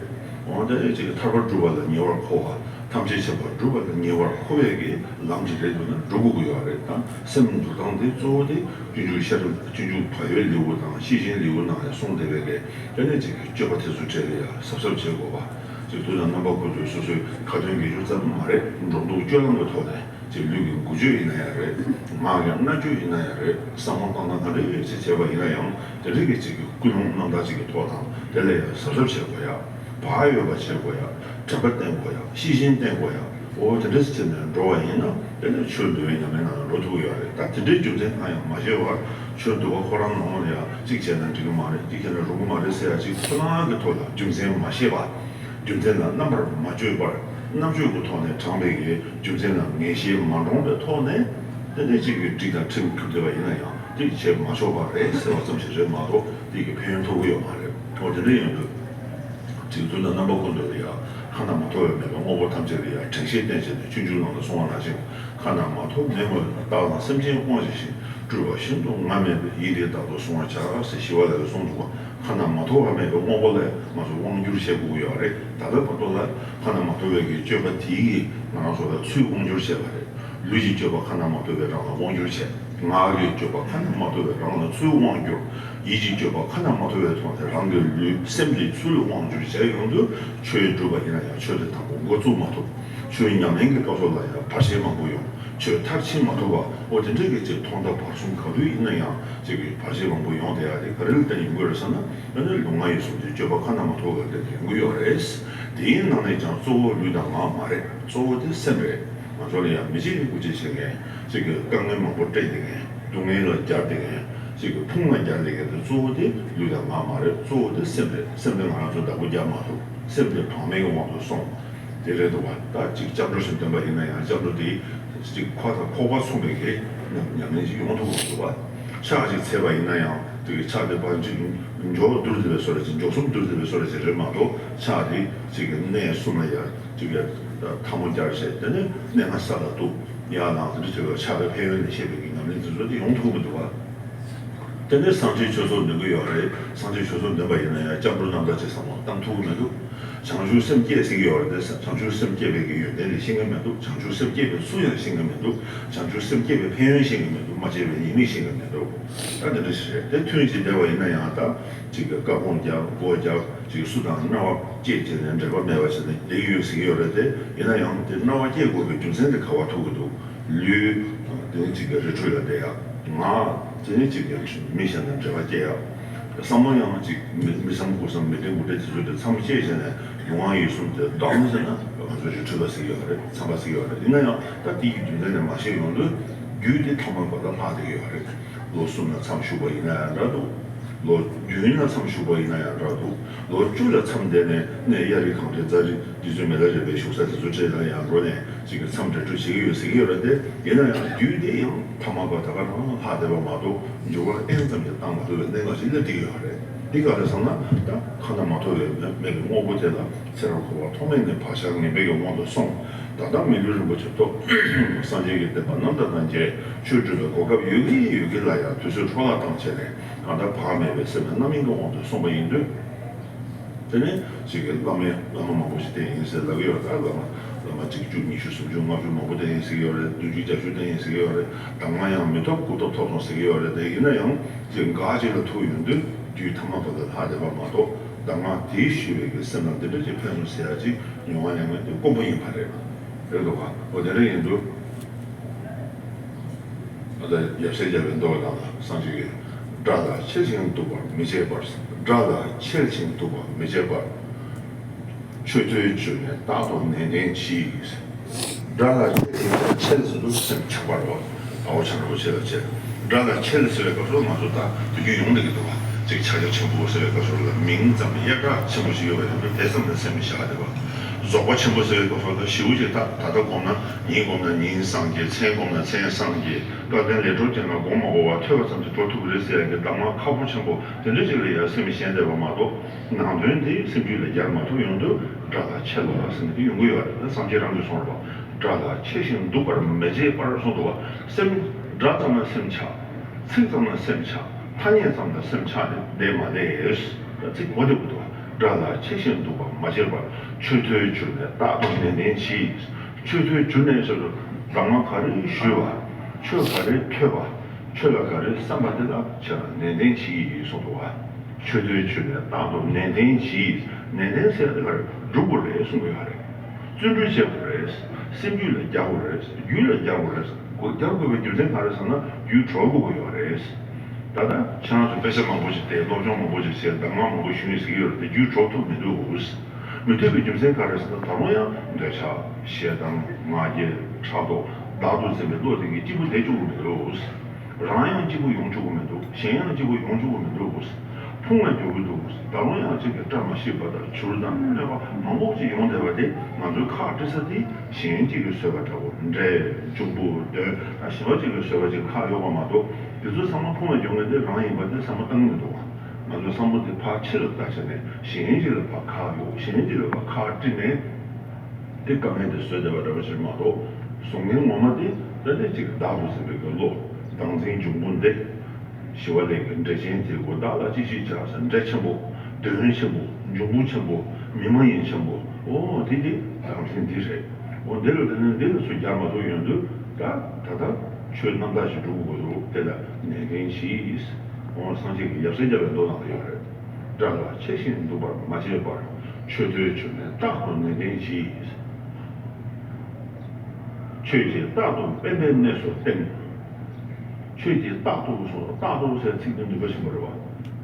འོན་ཏེ་ཅིག་གི་ཐར་པ་སྒྲུབ་པ་ལ་ཉེ་བར་མཁོ་བ། ཐམས་ཅད་མཁྱེན་པ་སྒྲུབ་པ་ལ་ཉེ་བར་མཁོ་བའི་གི་ལམ་ཅིག་རེད་འདུག་ན་སྒྲུབ་དགོས་ཀྱི་ཡོད་རེད། ད་སེམས་འདུལ་སྟངས་དེ་གཙོ་བོ་དེ་སྤྱོད་འཇུག་ཤེས་རབ་སྤྱོད་འཇུག་བག་ཡོད་ལེའུ་དང་ཤེས་བཞིན་ལེའུ་ནང་ལ་གསུངས་བསྡད་པའི་གི་དེ་ནས་ཅིག་གི་སྤྱོད་པ་དེ་ཚོ་གྲས་ལ་ཡང་གཟབ་གཟབ་བྱེད་དགོས་པ། ཅིག་དུས་དང་རྣམ་པ་ཀུན་ཏུ་སོ་སོའི་ཁ་ཏོན་དགེ་སྦྱོར་ཙམ་མ་རེད། འགྲོ་འདུག་སྤྱོད་ལམ་གྱི་ཐོག་ནས། ཅིག་ལུས་ཀྱི་འགུལ་སྐྱོད་ཡིན་ན་ཡང་རེད། ངག་གི་སྨྲ་བརྗོད་ཡིན་ན་ཡང་རེད། བསམ་བློ་བཏང་སྟངས་ག་འདྲ་ཡོད་ཅེས་བྱས་པ་ཡིན་ན་ཡང་དེ་འདྲ་གི་ཅིག་གི་ཀུན་སློང་རྣམ་དག་ཅིག་གི་ཐོག་དང་དེ་ལ་ཡང་གཟབ་གཟབ་བྱེད་དགོས་ཡ། བག་ཡོད་པ་བྱེད་དགོས་ཡ། དྲན་པ་བསྟེན་དགོས་ཡ། ཤེས་བཞིན་བསྟེན་དགོས་ཡ། འོ་དེ་འདྲ་ཞིག་བྱས་ནས་འགྲོ་བ་ཡིན་ན་དེ་ནི་ཆོས་འདུལ་བའི་ཉམས་ལེན་ནང་ལ་འགྲོ་ཐུབ་ཀྱི་ཡོད་རེད། ད་དེ་འདྲའི་རྒྱུ་མཚན་གང་ཡང་མ་ཤེས་པར་ཆོས་འདུལ་བ་ཁོ་རང་ནང་ལ་ཡང་གཅིག་བྱས་ན་འགྲིག་གི་མ་རེད། འདི་བྱས་ན་རུང་གི་མ་རེད་ཟེར་ཡ་ཅིག་ཁོ་རང་གི་ཐོག་ལ་རྒྱུ་མཚན་མ་ཤེས་པ། རྒྱུ་མཚན་ལ་རྣམ་པར་མ་དཔྱོད་པར་རྣམ་དཔྱོད་ཀྱི་ཐོག་ནས་དྲངས་པའི་གི་རྒྱུ་མཚན་ལ་ངེས་ཤེས་མ་འདྲོངས་པའི་ཐོག་ནས་དེ་འདྲ་ཅིག་གི་སྒྲིག་དང་ཁྲིམས་གྲུབ་བསྡད་པ་ཡིན་ན་ཡང་དེ་བྱེད་མ་ཆོག་པ་རེད་ཟེར་བ་ཙམ་ཞིག་རེད་མ་གཏོགས་དེ་གི་ཕན་ཡོན་ཐོབ་ཀྱི་ཡོད་མ་རེད། འོ་དེ་འདྲ་ཡིན་དུས་ཅིག་དུས་དང་རྣམ་པ་ཀུན་ཏུ་ལ་ཡང་ཁ་ན་མ་ཐོ་བའི་མེད་པའི་དངོས་པོ་ཐམས་ཅད་ལ་ཡང་དྲན་ཤེས་བསྟེན་བྱས་ནས་སྤྱོད་འཇུག་ནང་དུ་གསུངས་པ་ནང་བཞིན་ཁ་ན་མ་ཐོ་མེད་མོད་བདག་དང་སེམས་ཅན་དབང་བྱས་ཤིང་། སྤྲུལ་པ་ཤིན་ཏུ་སྔ་མེད་པའི། ཡིད་འདི་བདག་ཏུ་བཟུང་བར་བྱ། ཟེར་ཞི་བ་ལྷ་གིས་གསུངས་འདུག་པ། ཁ་ན་མ་ཐོ་བ་མེད་པའི་དངོས་པོ་ལ་ང་ཚོ་དབང་བསྒྱུར་བྱེད་དགོས་ཀྱི་ཡོད་རེད། ད་ལྟ་བར་དུ་ལ་ཁ་ན་མ་ཐོ་བའི་གི་སྤྱོད་པ་དེ་གིས་ང་རང་ཚོ་ལ་ཚུར་དབང་བསྒྱུར་བྱས་པ་རེད། ལུས་ཀྱི་སྤྱོད་པ་ཁ་ན་མ་ཐོ་བས་རང་ལ་དབང་བསྒྱུར་བྱས། ངག་གི་སྤྱོད་པ་ཁ་ན་མ་ཐོ་བས་རང་ལ་ཚུར་དབང་བསྒྱུར། ཡིད་ཀྱི་སྤྱོད་པ་ཁ་ན་མ་ཐོ་བའི་ཐོག་ནས་རང་གི་ལུས་སེམས་དེ་ཚུར་དབང་བསྒྱུར་བྱས་ཡོང་དུས་ཆོས་སྒྲུབ་པ་ཡིན་ན་ཡང་ཆོས་དེ་དང་པོ་འགོ་བཙུགས་མ་ཐུབ། ཆོས་ཉམས་ལེན་གྱི་སྐབས་སུ་ལ་ཡང་བར་ཆད་མང་པོ་ཡོང་། ཆོས་མཐར་ཕྱིན་མ་ཐུབ་པ། འོ་དེ་འདྲ་གི་ཅིག་ཐོག་མཐའ་བར་གསུམ་ག་དུས་ཡིན་ན་ཡང་ཅིག་གི་བར་ཆད་མང་པོ་ཡོང་བསྡད་ཡ་དེ་ག་རེ་ལ་བརྟེན་ཡོང་གི་རེད་ཟེར་ན། ཨ་ནི་ལུས་ངག་ཡིད་གསུམ་གྱི་སྤྱོད་པ་ཁ་ན་མ་ཐོ་བ་ལ་བརྟེན་ཡོང་གི་ཡོད་རེད། དེའི་ནང་ནས་ཀྱང་གཙོ་བོ་ལུས་དང་ངག་མ་རེད། གཙོ་བོ་དེ་སེམས་རེད། ང་ཚོ་ལ་ཡང་མི་གཅིག་གིས་སྐུ་མཁྱེན་བྱེད་མཁན་ཅིག་གི་དཀའ་ངལ་མང་པོ་སྤྲད་བསྡད་མཁན། སྡུག་བསྔལ་ལ་སྦྱར་བསྡད་མཁན། ཅིག་གི་ཕུང་ལ་སྦྱར་བསྡད་མཁན་དེ་གཙོ་བོ་དེ་ལུས་དང་ངག་མ་རེད། གཙོ་བོ་དེ་སེམས་རེད། སེམས་དེ་ང་རང་ཚོ་བདག་པོ་རྒྱག་མ་ཐུབ། སེམས་དེ་བག་མེད་ཀྱི་དབང་དུ་སོང་། དེ་རེད་འདུག་བ། ད་ཅིག་སྐྱབས་འགྲོ་ཞིག་འདོན་པ་ཡིན་ན་ཡང་སྐྱབས་འགྲོ་དེ་ཅིག་འཁོར་དང་འཁོར་བ་མཚུངས་པའི་གི་ཉམས་ལེན་ཞིག་ཡོང་ཐུབ་ཀྱི་མི་འདུག་བ། ཕྱག་ཅིག་འཚལ་བ་ཡིན་ན་ཡང་དེ་གི་ཕྱག་དེ་ཕར་ཅིག་མགྱོགས་བསྡུར་བསྡུར་བའི་བཟོ་འདྲ་ཅིག་མགྱོགས་སུ་བསྡུར་བསྡུར་བའི་བཟོ་འདྲ་ཅིག་རེད་མ་གཏོགས། ཕྱག་དེ་ཅིག་གི་གནས་གསུམ་ལ་ཡར་ཅིག་གི་ཐལ་མོ་སྦྱར་བྱས། དེ་ནས་གནས་ལྔ་ས་ལ་གཏུགས། ཡར་ལངས། དེ་འདྲ་བྱས་པའི་ཕྱག་དེ་ཕན་ཡོན་ནས་བཤད་པའི་གི་ཉམས་ལེན་དེ་ཚོ་དེ་ཡོང་ཐུབ་ཀྱི་མི་འདུག་བ། དེ་ནས་སངས་རྒྱས་ཆོས་ཚོགས་འདོན་གྱི་ཡོད་རེད། སངས་རྒྱས་ཆོས་ཚོགས་འདོན་པ་ཡིན་ན་ཡང་སྐྱབས་འགྲོ་རྣམ་དག་ཅིག་བསམ་བློ་བཏང་ཐུབ་ཀྱི་མི་འདུག། བྱང་ཆུབ་སེམས་བསྐྱེད་ཟེར་གྱི་ཡོད་རེད་དེ། བྱང་ཆུབ་སེམས་བསྐྱེད་པའི་གི་ཡོན་ཏན་དེ་ཤེས་ཀྱི་མི་འདུག། བྱང་ཆུབ་སེམས་བསྐྱེད་པའི་ཚུལ་ཡང་ཤེས་ཀྱི་མི་འདུག། བྱང་ཆུབ་སེམས་བསྐྱེད་པའི་ཕན་ཡོན་ཤེས་ཀྱི་མི་འདུག། མ་བྱས་པའི་ཉེས་དམིགས་ཤེས་ཀྱི་མི་འདུག། ད་དེ་འདྲ་ཞིག་རེད་དེ། ཐུན་གཅིག་བསྡད་པ་ཡིན་ན་ཡང་ད་ཅིག་གི་བཀའ་དགོངས་རྒྱབ། སྒོ་རྒྱབ། ཅིག་གསུར་དང་རྣ་བ་བཅད་བྱས་ནས་འབྲེལ་བ་མེད་པ་བྱས་ནས་བསྡད་ཀྱི་ཡོད་ཟེར་གྱི་ཡོད་རེད་དེ། ཡིན་ན་ཡང་དེ་རྣ་བ་བཅད་དགོས་པའི་རྒྱུ་མཚན་དེ་ག་བ་ཐུག་གི་འདུག། ལུས་དེ་ནི་གཅིག་གི་རི་ཁྲོད་ལ་བསྡད་ཡག། ངག་དེ་ནི་གཅིག་གི་མི་གཞན་དང་འབྲེལ་བ་སྐྱེ་ཡག། བསམ་བློ་ཡང་གཅིག་མི་མི་བསམ་དགུ་བསམ་མི་དྲན་དགུ་དྲན་དེ་ཚོ་དེ་མཚམས་བཅད་བྱས་ནས་ཡུལ་དབང་ཡུལ་གསུམ་དེ་བསྡམས་ཟེར་ན་ང་ཚོ་རི་ཁྲོད་པ་ཟེར་གྱི་ཡོད་རེད། མཚམས་པ་ཟེར་གྱི་ཡོད་རེད། ཡིན་ན་ཡང་ད་དེ་ཡི་རྒྱུ་མཚན་ནས་མ་བཤད་ཡོང་དུས་རྒྱུད་དེ་ཐ་མལ་པ་དང་ལྷག་བསྡད་ཀྱི་ཡོད་རེད། ལོ་གསུམ་ལ་མཚམས་ཞུགས་པ་ཡིན་ན་ཡང་འདྲ་འདུག། ལོ་བདུན་ལ་མཚམས་ཞུགས་པ་ཡིན་ན་ཡང་འདྲ་འདུག། ལོ་བཅུ་ལ་མཚམས་བསྡད་ནས་གནས་གཡའ་རི་གངས་རི་རྫ་རི་རྗེ་བཙུན་མི་ལ་རས་པའི་བཞུགས་ས་དེ་ཚོ་བྲིས་ན་ཡང་འགྲོ་ནས་ཅིག་གི་མཚམས་འདྲ་འདྲ་བྱེད་ཀྱི་ཡོད་ཟེར་གྱི་ཡོད་རེད་དེ། ཡིན་ན་ཡང་རྒྱུད་དེ་ཡང་ཐ་མལ་པ་ད་ག་རང་ལྷག་བསྡད་པ་མ་གཏོགས་འགྱུར་བ་ཨེན་ཙམ་ཞིག་བཏང་མ་ཐུབ་པའི་གནད་འགག་ཅིག་སླེབས་བསྡད་ཀྱི་ཡོད་རེད། འདི་ག་རེ་ཟེར་ན་ད་ཁ་ན་མ་ཐོ་བའི་མེ་མེ་གི་དངོས་པོ་དེ་ལ་ཚེ་རབས་འཁོར་བ་ཐོག་མེད་ནས་བག་ཆགས་ངན་པའི་གི་དབང་དུ་སོང་། ད་ལྟ་མི་ལུས་རིན་པོ་ཆེ་ཐོབ། སངས་རྒྱས་ཀྱི་བསྟན་པ་རྣམ་དག་དང་མཇལ། ཆོས་སྒྲུབ་པའི་གོ་སྐབས་ཡོད་ཀྱི་ཡོད་ཀྱི་ལ་ཡང་དུས་ཚོད་འཕྲོ་བརླག་བཏང་བྱས་ནས་གང་ལྟར་བག་མེད་པའི་སེམས་ལ་རྣམ་གཡེང་གི་དབང་དུ་སོང་བ་ཡིན་དུས། དེ་ནས་ཅིག་གི་བླ་མའི་བླ་མ་མང་པོ་ཞིག་བསྟེན་ཡིན་ཟེར་ལབ་ཀྱི་ཡོད། ད་བླ་མ་བླ་མ་གཅིག་བཅུ་ཉི་ཤུ་སུམ་ཅུ་ལྔ་བཅུ་མང་པོ་བསྟེན་ཡིན་ཟེར་གྱི་ཡོད་རེད། བདུན་ཅུ་བརྒྱད་ཅུ་བསྟེན་ཡིན་ཟེར་གྱི་ཡོད་རེད། གདམས་ངག་ཡང་མི་ཐོབ་གོ་ཐོབ་ཐོབ་སོང་ཟེར་གྱི་ཡོད་རེད། དེ་ཡིན་ན་ཡང་ཅིག་འགག་ཅིག་ལ་ཐུག་ཡོང་དུས་རྒྱུད་ཐ་མལ་པ་ལ་ལྷག་བསྡད་པ་མ་གཏོགས་གདམས་ངག་དེ་ཞུས་པའི་གི་སེམས་ལ་འདི་འདྲ་ཅིག་ཕན་སོང་ཟེར་ཡ་ཅིག་མྱོང་བ་ལེན་མཁན་དེ་དཀོན་པོ་ཡིན་པ་རེད། རེད་འདུག་ག། འོ་དེ་འདྲ་ཡིན་དུས། ཨ་ད་ཡབ་སྲས་བརྒྱ་པའི་མདོ་དང་སངས་རྒྱས་ཀྱིས། དགྲ་ལ་ཆེ་ཞིང་སྡུག་པར་མི་བྱེད་པར། དགྲ་ལ་ཆེ་ཞིང་སྡུག་པར་མི་བྱེད་པར། ཆོས་ཐོས་གྱུར་ནས་རྟག་ཏུ་ནན་ཏན་གྱིས། དགྲ་ལ་ཆེ་ཞིང་ཆེ་ཟེར་དུས་སེམས་ཆགས་པ་རེད་བ། དྭགས་པོ་བྱང་རིན་པོ་ཆེ་ལ་བྱེད། དགྲ་ལ་ཆེ་ལ་ཟེར་བའི་སྐབས་སུ་ང་ཚོ་ད་དུས་རྒྱུན་ཡོང་བསྡད་ཀྱི་འདུག་བ། ཅིག་ཕྱག་རྒྱ་ཆེན་པོ་ཟེར་བའི་སྐབས་སུ་ལ་མིང་ཙམ་གཡག་སྐྲག་ཆེན་པོ་ཞིག་ཡོད་པ་ཡིན་དུས་དེ་ཙམ་ལ་སེམས་བཞག་བསྡད་པ། རྫོགས་པ་ཆེན་པོ་ཟེར་བའི་སྐབས་སུ་ལ་ཞེ་པོ་ཅིག་ད་ད་ལྟ་སྒོམ་ན་ཉིན་སྒོམ་ན་ཉིན་སངས་རྒྱས། མཚན་སྒོམ་ན་མཚན་སངས་རྒྱས། སྐལ་ལྡན་ལས་འཕྲོ་ཅན་ལ་སྒོམ་མ་དགོས་པར་ཐོས་པ་ཙམ་གྱིས་འགྲོ་ཐུབ་ཀྱི་རེད་ཟེར་ཡ་གི་གདམས་ངག་ཁག་པོ་ཆེན་པོ་དེ་འདྲ་ཅིག་ལ་ཡ་སེམས་ཞེན་བསྡད་པ་མ་གཏོགས་ནང་དོན་དེ་སེམས་རྒྱུད་ལ་སྦྱར་མ་ཐུབ་ཡོང་དུས་དགྲ་ལ་ཆེ་ལ་ཟེར་ནས་དེ་ཡོང་གི་ཡོད་རེད། ད་སངས་རྒྱས་རང་གིས་གསུངས་རེད་པ། དགྲ་ལ་ཆེ་ཞིང་སྡུག་པར་མི་བྱེད་པར་གསུངས་འདུག་བ། སེམས་དགྲ་ཙམ་ལ་སེམས་ཆགས། ཚིག་ཙམ་ལ་སེམས་ཆགས། ཐ་སྙད་ཙམ་ལ་སེམས་ཆགས་ཏེ་བསྡད་མ་བསྡད། ད་ཚིག་གོ་བདེ་པོ་འདུག་བ། དགྲ་ལ་ཆེ་ཞིང་སྡུག་པར་མ་བྱེད་པར། ཆོས་ཐོས་གྱུར་ནས་རྟག་ཏུ་ནན་ཏན་གྱིས། ཆོས་ཐོས་གྱུར་ནས་ཟེར་དུས་གདམས་ངག་ག་རེ་ཞུས་པ། ཆོས་ག་རེ་ཐོས་པ། ཆོས་ལ་ག་རེ་བསམ་པ་དེ་ལ་ཆེ་ལ་ནན་ཏན་གྱིས་གསུངས་འདུག་བ། ཆོས་ཐོས་གྱུར་ནས་རྟག་ཏུ་ནན་ཏན་གྱིས། ནན་ཏན་ཟེར་དེ་ག་རེ་སྒྲུབ་དགོས་རེད་གསུང་གི་ཡོད་རེད། བརྩོན་འགྲུས་བྱེད་དགོས་རེད། སེམས་རྒྱུད་ལ་རྒྱག་དགོས་རེད། རྒྱུད་ལ་རྒྱག་དགོས་རེད། སྒོ་རྒྱག་དགོས་པའི་རྒྱུ་མཚན་ག་རེ་ཟེར་ན་རྒྱུད་གྲོལ་དགོས་ཀྱི་ཡོད་རེད། ད་ལྟ་ཁྱེད་རང་ཚོ་དཔེ་ཆ་མང་པོ་ཞིག་བལྟས། སློབ་སྦྱོང་མང་པོ་ཞིག་བྱས། གདམས་ངག་མང་པོ་ཞུས་ཟེར་གྱི་ཡོད་རེད་དེ་རྒྱུད་གྲོལ་ཐུབ་མི་འདུག། མི་ཐུབ་པའི་རྒྱུ་མཚན་ག་རེ་ཟེར་ན་ད་རུང་ཡང་འདོད་ཆགས་ཞེ་སྡང་ང་རྒྱལ་ཕྲག་དོག་བདག་ཏུ་འཛིན་པའི་བློ་དེ་གིས་སྐྱིད་པོ་བསྡད་བཅུག་གི་མི་འདུག། རང་ཡང་སྐྱིད་པོ་ཡོང་བཅུག་གི་མི་འདུག། གཞན་ཡང་སྐྱིད་པོ་ཡོང་བཅུག་གི་མི་འདུག། ཕུང་ལ་འགྱུར་གྱི་འདུག། ད་རུང་ཡང་ཅིག་གི་བཀྲ་མ་ཤིས་པ་དང་བྱུར་དང་གནོད་པ་མང་པོ་ཅིག་ཡོང་བསྡད་པ་དེ་ང་ཚོའི་ཁག་དཀྲི་ས་དེ་གཞན་གཅིག་གིས་བཟོས་པ་འདྲ་བོ། འདྲེ་འབྱུང་པོ་གདོན་དང་གཞན་པ་ཅིག་གིས་བཟོས་པ་ཅིག་ཁག་གཡོགས་པ་མ་གཏོགས་དེ་ཚོ་ཚང་མ་ཕུང་ལ་འགྱུར་མཁན་དེ་རང་ཡིན་པ་དེ་བསམ་བློ་བཏང་གི་མི་འདུག་བ། ང་ཚོའི་བསམ་བློ་དེ་ཕར་ཕྱི་ལ་བལྟ་བྱས་ནས་གཞན་གཅིག་ལ་ཕར་ཁག་གཡོགས། གཞན་གཅིག་ལ་ཕར་ཁག་དཀྲི་ནས། དེ་དཀའ་ངལ་དེ་བཟོས་བསྡད་པ་འདྲ་པོ་ཞིག་མ་གཏོགས། བཟོ་མཁན་ངོ་མ་དེ་ད་ལྟ་ཅིག་བདག་ཏུ་འཛིན་པའི་གི་བློ། བདག་འཛིན་འབྱུང་པོ་འདི། ཞི་བ་ལྷས་ཀྱི་འདྲེ་ཆེན་དེ་གོ་བདག་ལ་ཅི་ཞིག་བྱ་ཟེར། འདྲེ་ཆེན་པོ། གདོན་ཆེན་པོ། འབྱུང་པོ་ཆེན་པོ། མི་མ་ཡིན་ཆེན་པོ། ཨོ་དེ་དེ་བདག་འཛིན་འདི་རེད། ཨོ་འདི་ལ་དེ་ནས་འདི་ལ་ཚུར་རྒྱག་མ་ཐུབ་ཡོང་དུས་ད་ད་ལྟ་ཆོས་རྣམ་དག་ཞིག་སྒྲུབ་དགོས་འདུག། དེ་ལ་ནན་ཏན་གྱིས། ཨོ་སངས་རྒྱས་ཀྱི་ཡབ་སྲས་བརྒྱ་པའི་མདོ་ནང་ལ་ཡོད་རེད། དགྲ་ལ་ཆེ་ཞིང་སྡུག་པར་མ་བྱེད་པར། ཆོས་ཐོས་གྱུར་ནས་རྟག་ཏུ་ནན་ཏན་གྱིས། ཆོས་ཀྱིས་རྟག་ཏུ་དབེན་པའི་གནས་སུ་བསྟེན། ཆོས་ཀྱིས་རྟག་ཏུ་གསུངས། རྟག་ཏུ་ཟེར་ཚིག་འདི་ནུས་པ་ཆེན་པོ་རེད་བ།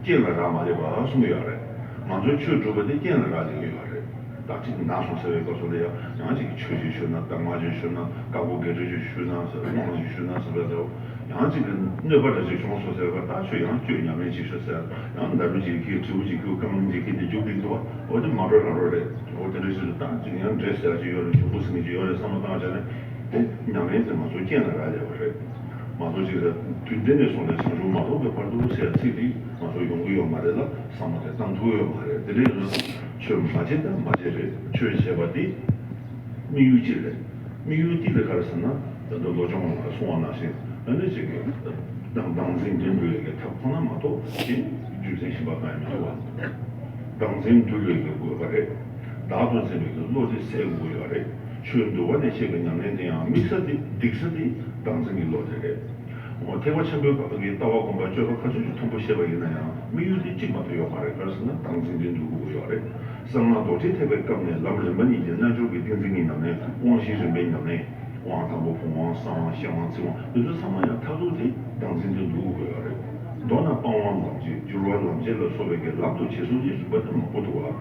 རྐྱེན་ལ་རག་མ་ལས་པ་གསུང་གི་ཡོད་རེད། ང་ཚོའི་ཆོས་སྒྲུབ་པ་དེ་རྐྱེན་ལ་རག་ལས་ཀྱི་ཡོད་རེད། བདག་ཅིག་ན་སོང་ཟེར་བའི་སྐབས་སུ་ལ་ཡང་ཡང་ཅིག་ཆོས་ཅིག་ཞུ་ན་གདམས་ངག་ཅིག་ཞུ་ན་བཀའ་བསྒོ་བགེགས་སྐྲོད་ཅིག་ཞུ་ན་ཟེར་དབང་ཅིག་ཞུ་ན་ཟེར་བ་དང་ཡང་ཅིག་གི་གནོད་པ་འདྲ་ཅིག་བྱུང་སོང་ཟེར་བ་ད་ཁྱོད་ཡང་ཁྱོད་ཉམས་ལེན་ཅིག་ཞུ་ཟེར་ཡང་ནཱ་རོ་ཅིག་ཁྱེར་དྲིལ་བུ་ཅིག་ཁྱེར་རྐང་གླིང་ཅིག་ཁྱེར་དེ་རྒྱུག་གི་འདུག་བ། འོ་དེ་མ་འགྲོ་ར་འགྲོ་རེད། འོ་དེ་འདྲ་ཞིག་ལ་ད་ཅིག་ཡང་འདྲེ་ཟེར་ཡ་ཅིག་ཡོད་རེད། འབྱུང་པོ་ཟེར་མཁན་ཅིག་ཡོད་རེད་བསམ་བློ་བཏང་བྱས་ནས་དེ་ཉམས་ལེན་དེ་ང་ཚོ་རྐྱེན་ལ་རག་ལས་པ་རེད། མ་གཏོགས་ཅིག་ལ་དུས་འདི་ནས་བཟུང་ནས་བྱང་ཆུབ་མ་ཐོབ་པའི་བར་དུ་ཟེར་ཡ་ཚིག་འདི་ང་ཚོ་ཡོང་གི་ཡོད་མ་རེད་ལ་བསམ་བློ་དེ་བཏང་ཐུབ་ཡོད་མ་རེད། དེ་འདྲ་ཡིན་ན་ཆོས་མ་བྱེད་དང་མ་བྱེད་རེད། ཆོས་བྱེད་པ་འདི་དམིགས་ཡུལ་གཅིག་རེད། དམིགས་ཡུལ་འདི་ལ་ག་རེ་ཟེར་ན་ད་ལྟ་བློ་སྦྱོང་ལ་གསུང་བ་ནང་བཞིན་ཨ་ནི་ཅིག་གི་བདག་བདག་འཛིན་འདི་འདུལ་བའི་གི་ཐབས་ཁོ་ན་མ་གཏོགས་གཞན་རྒྱུ་མཚན་གཞན་པ་གང་ཡང་མི་འདུག་བ། བདག་འཛིན་འདུལ་བའི་གི་དགོས་པ་རེད། བདག་ཏུ་འཛིན་པའི་གི་བློ་དེ་ཟད་དགོས་ཡོད་རེད། ཆོས་འདུལ་བ་ནས་བཤད་པའི་ཉམས་ལེན་དེ་ཡང་དམིགས་ས་དེ་སྡིགས་ས་དེ་བདག་འཛིན་གྱི་བློ་དེ་རེད། འོ་ཐེག་པ་ཆེན་པོའི་བར་གྱི་ལྟ་བ་སྒོམ་པ་སྤྱོད་པ་ག་ཚོད་ཅིག་མཐོན་པོ་བཤད་པ་ཡིན་ན་ཡང་དམིགས་ཡུལ་དེ་གཅིག་མ་གཏོགས་ཡོད་མ་རེད། ག་རེ་ཟེར་ན་བདག་འཛིན་དེ་འདུལ་དགོས་ཀྱི་ཡོད་རེད། གསང་སྔགས་རྡོ་རྗེ་ཐེག་པའི་སྐབས་ནས་ལམ་རིམ་པ་གཉིས་ཀྱི་རྣལ་འབྱོར་གྱི་ཏིང་འཛིན་གྱི་ཉམས་ལེན་དབང་བཞིའི་རིམ་པའི་ཉམས་ལེན། དབང་དང་པོ་བུམ་དབང་གསང་དབང་ཤེར་དབང་ཚིག་དབང་འདི་ཚོ་ཚང་མ་ཡང་མཐར་ཐུག་དེ་བདག་འཛིན་དེ་འདུལ་དགོས་ཀྱི་ཡོད་རེད། མདོར་ན་སྤང་བ་ལམ་བྱེད་སྦྱོར་བ་ལམ་བྱེད་ལ་སོགས་པའི་གི་ལམ་དུ་བྱེད་ཚུལ་གྱི་རིམ་པ་དེ་མང་པོ་འདུག་བ།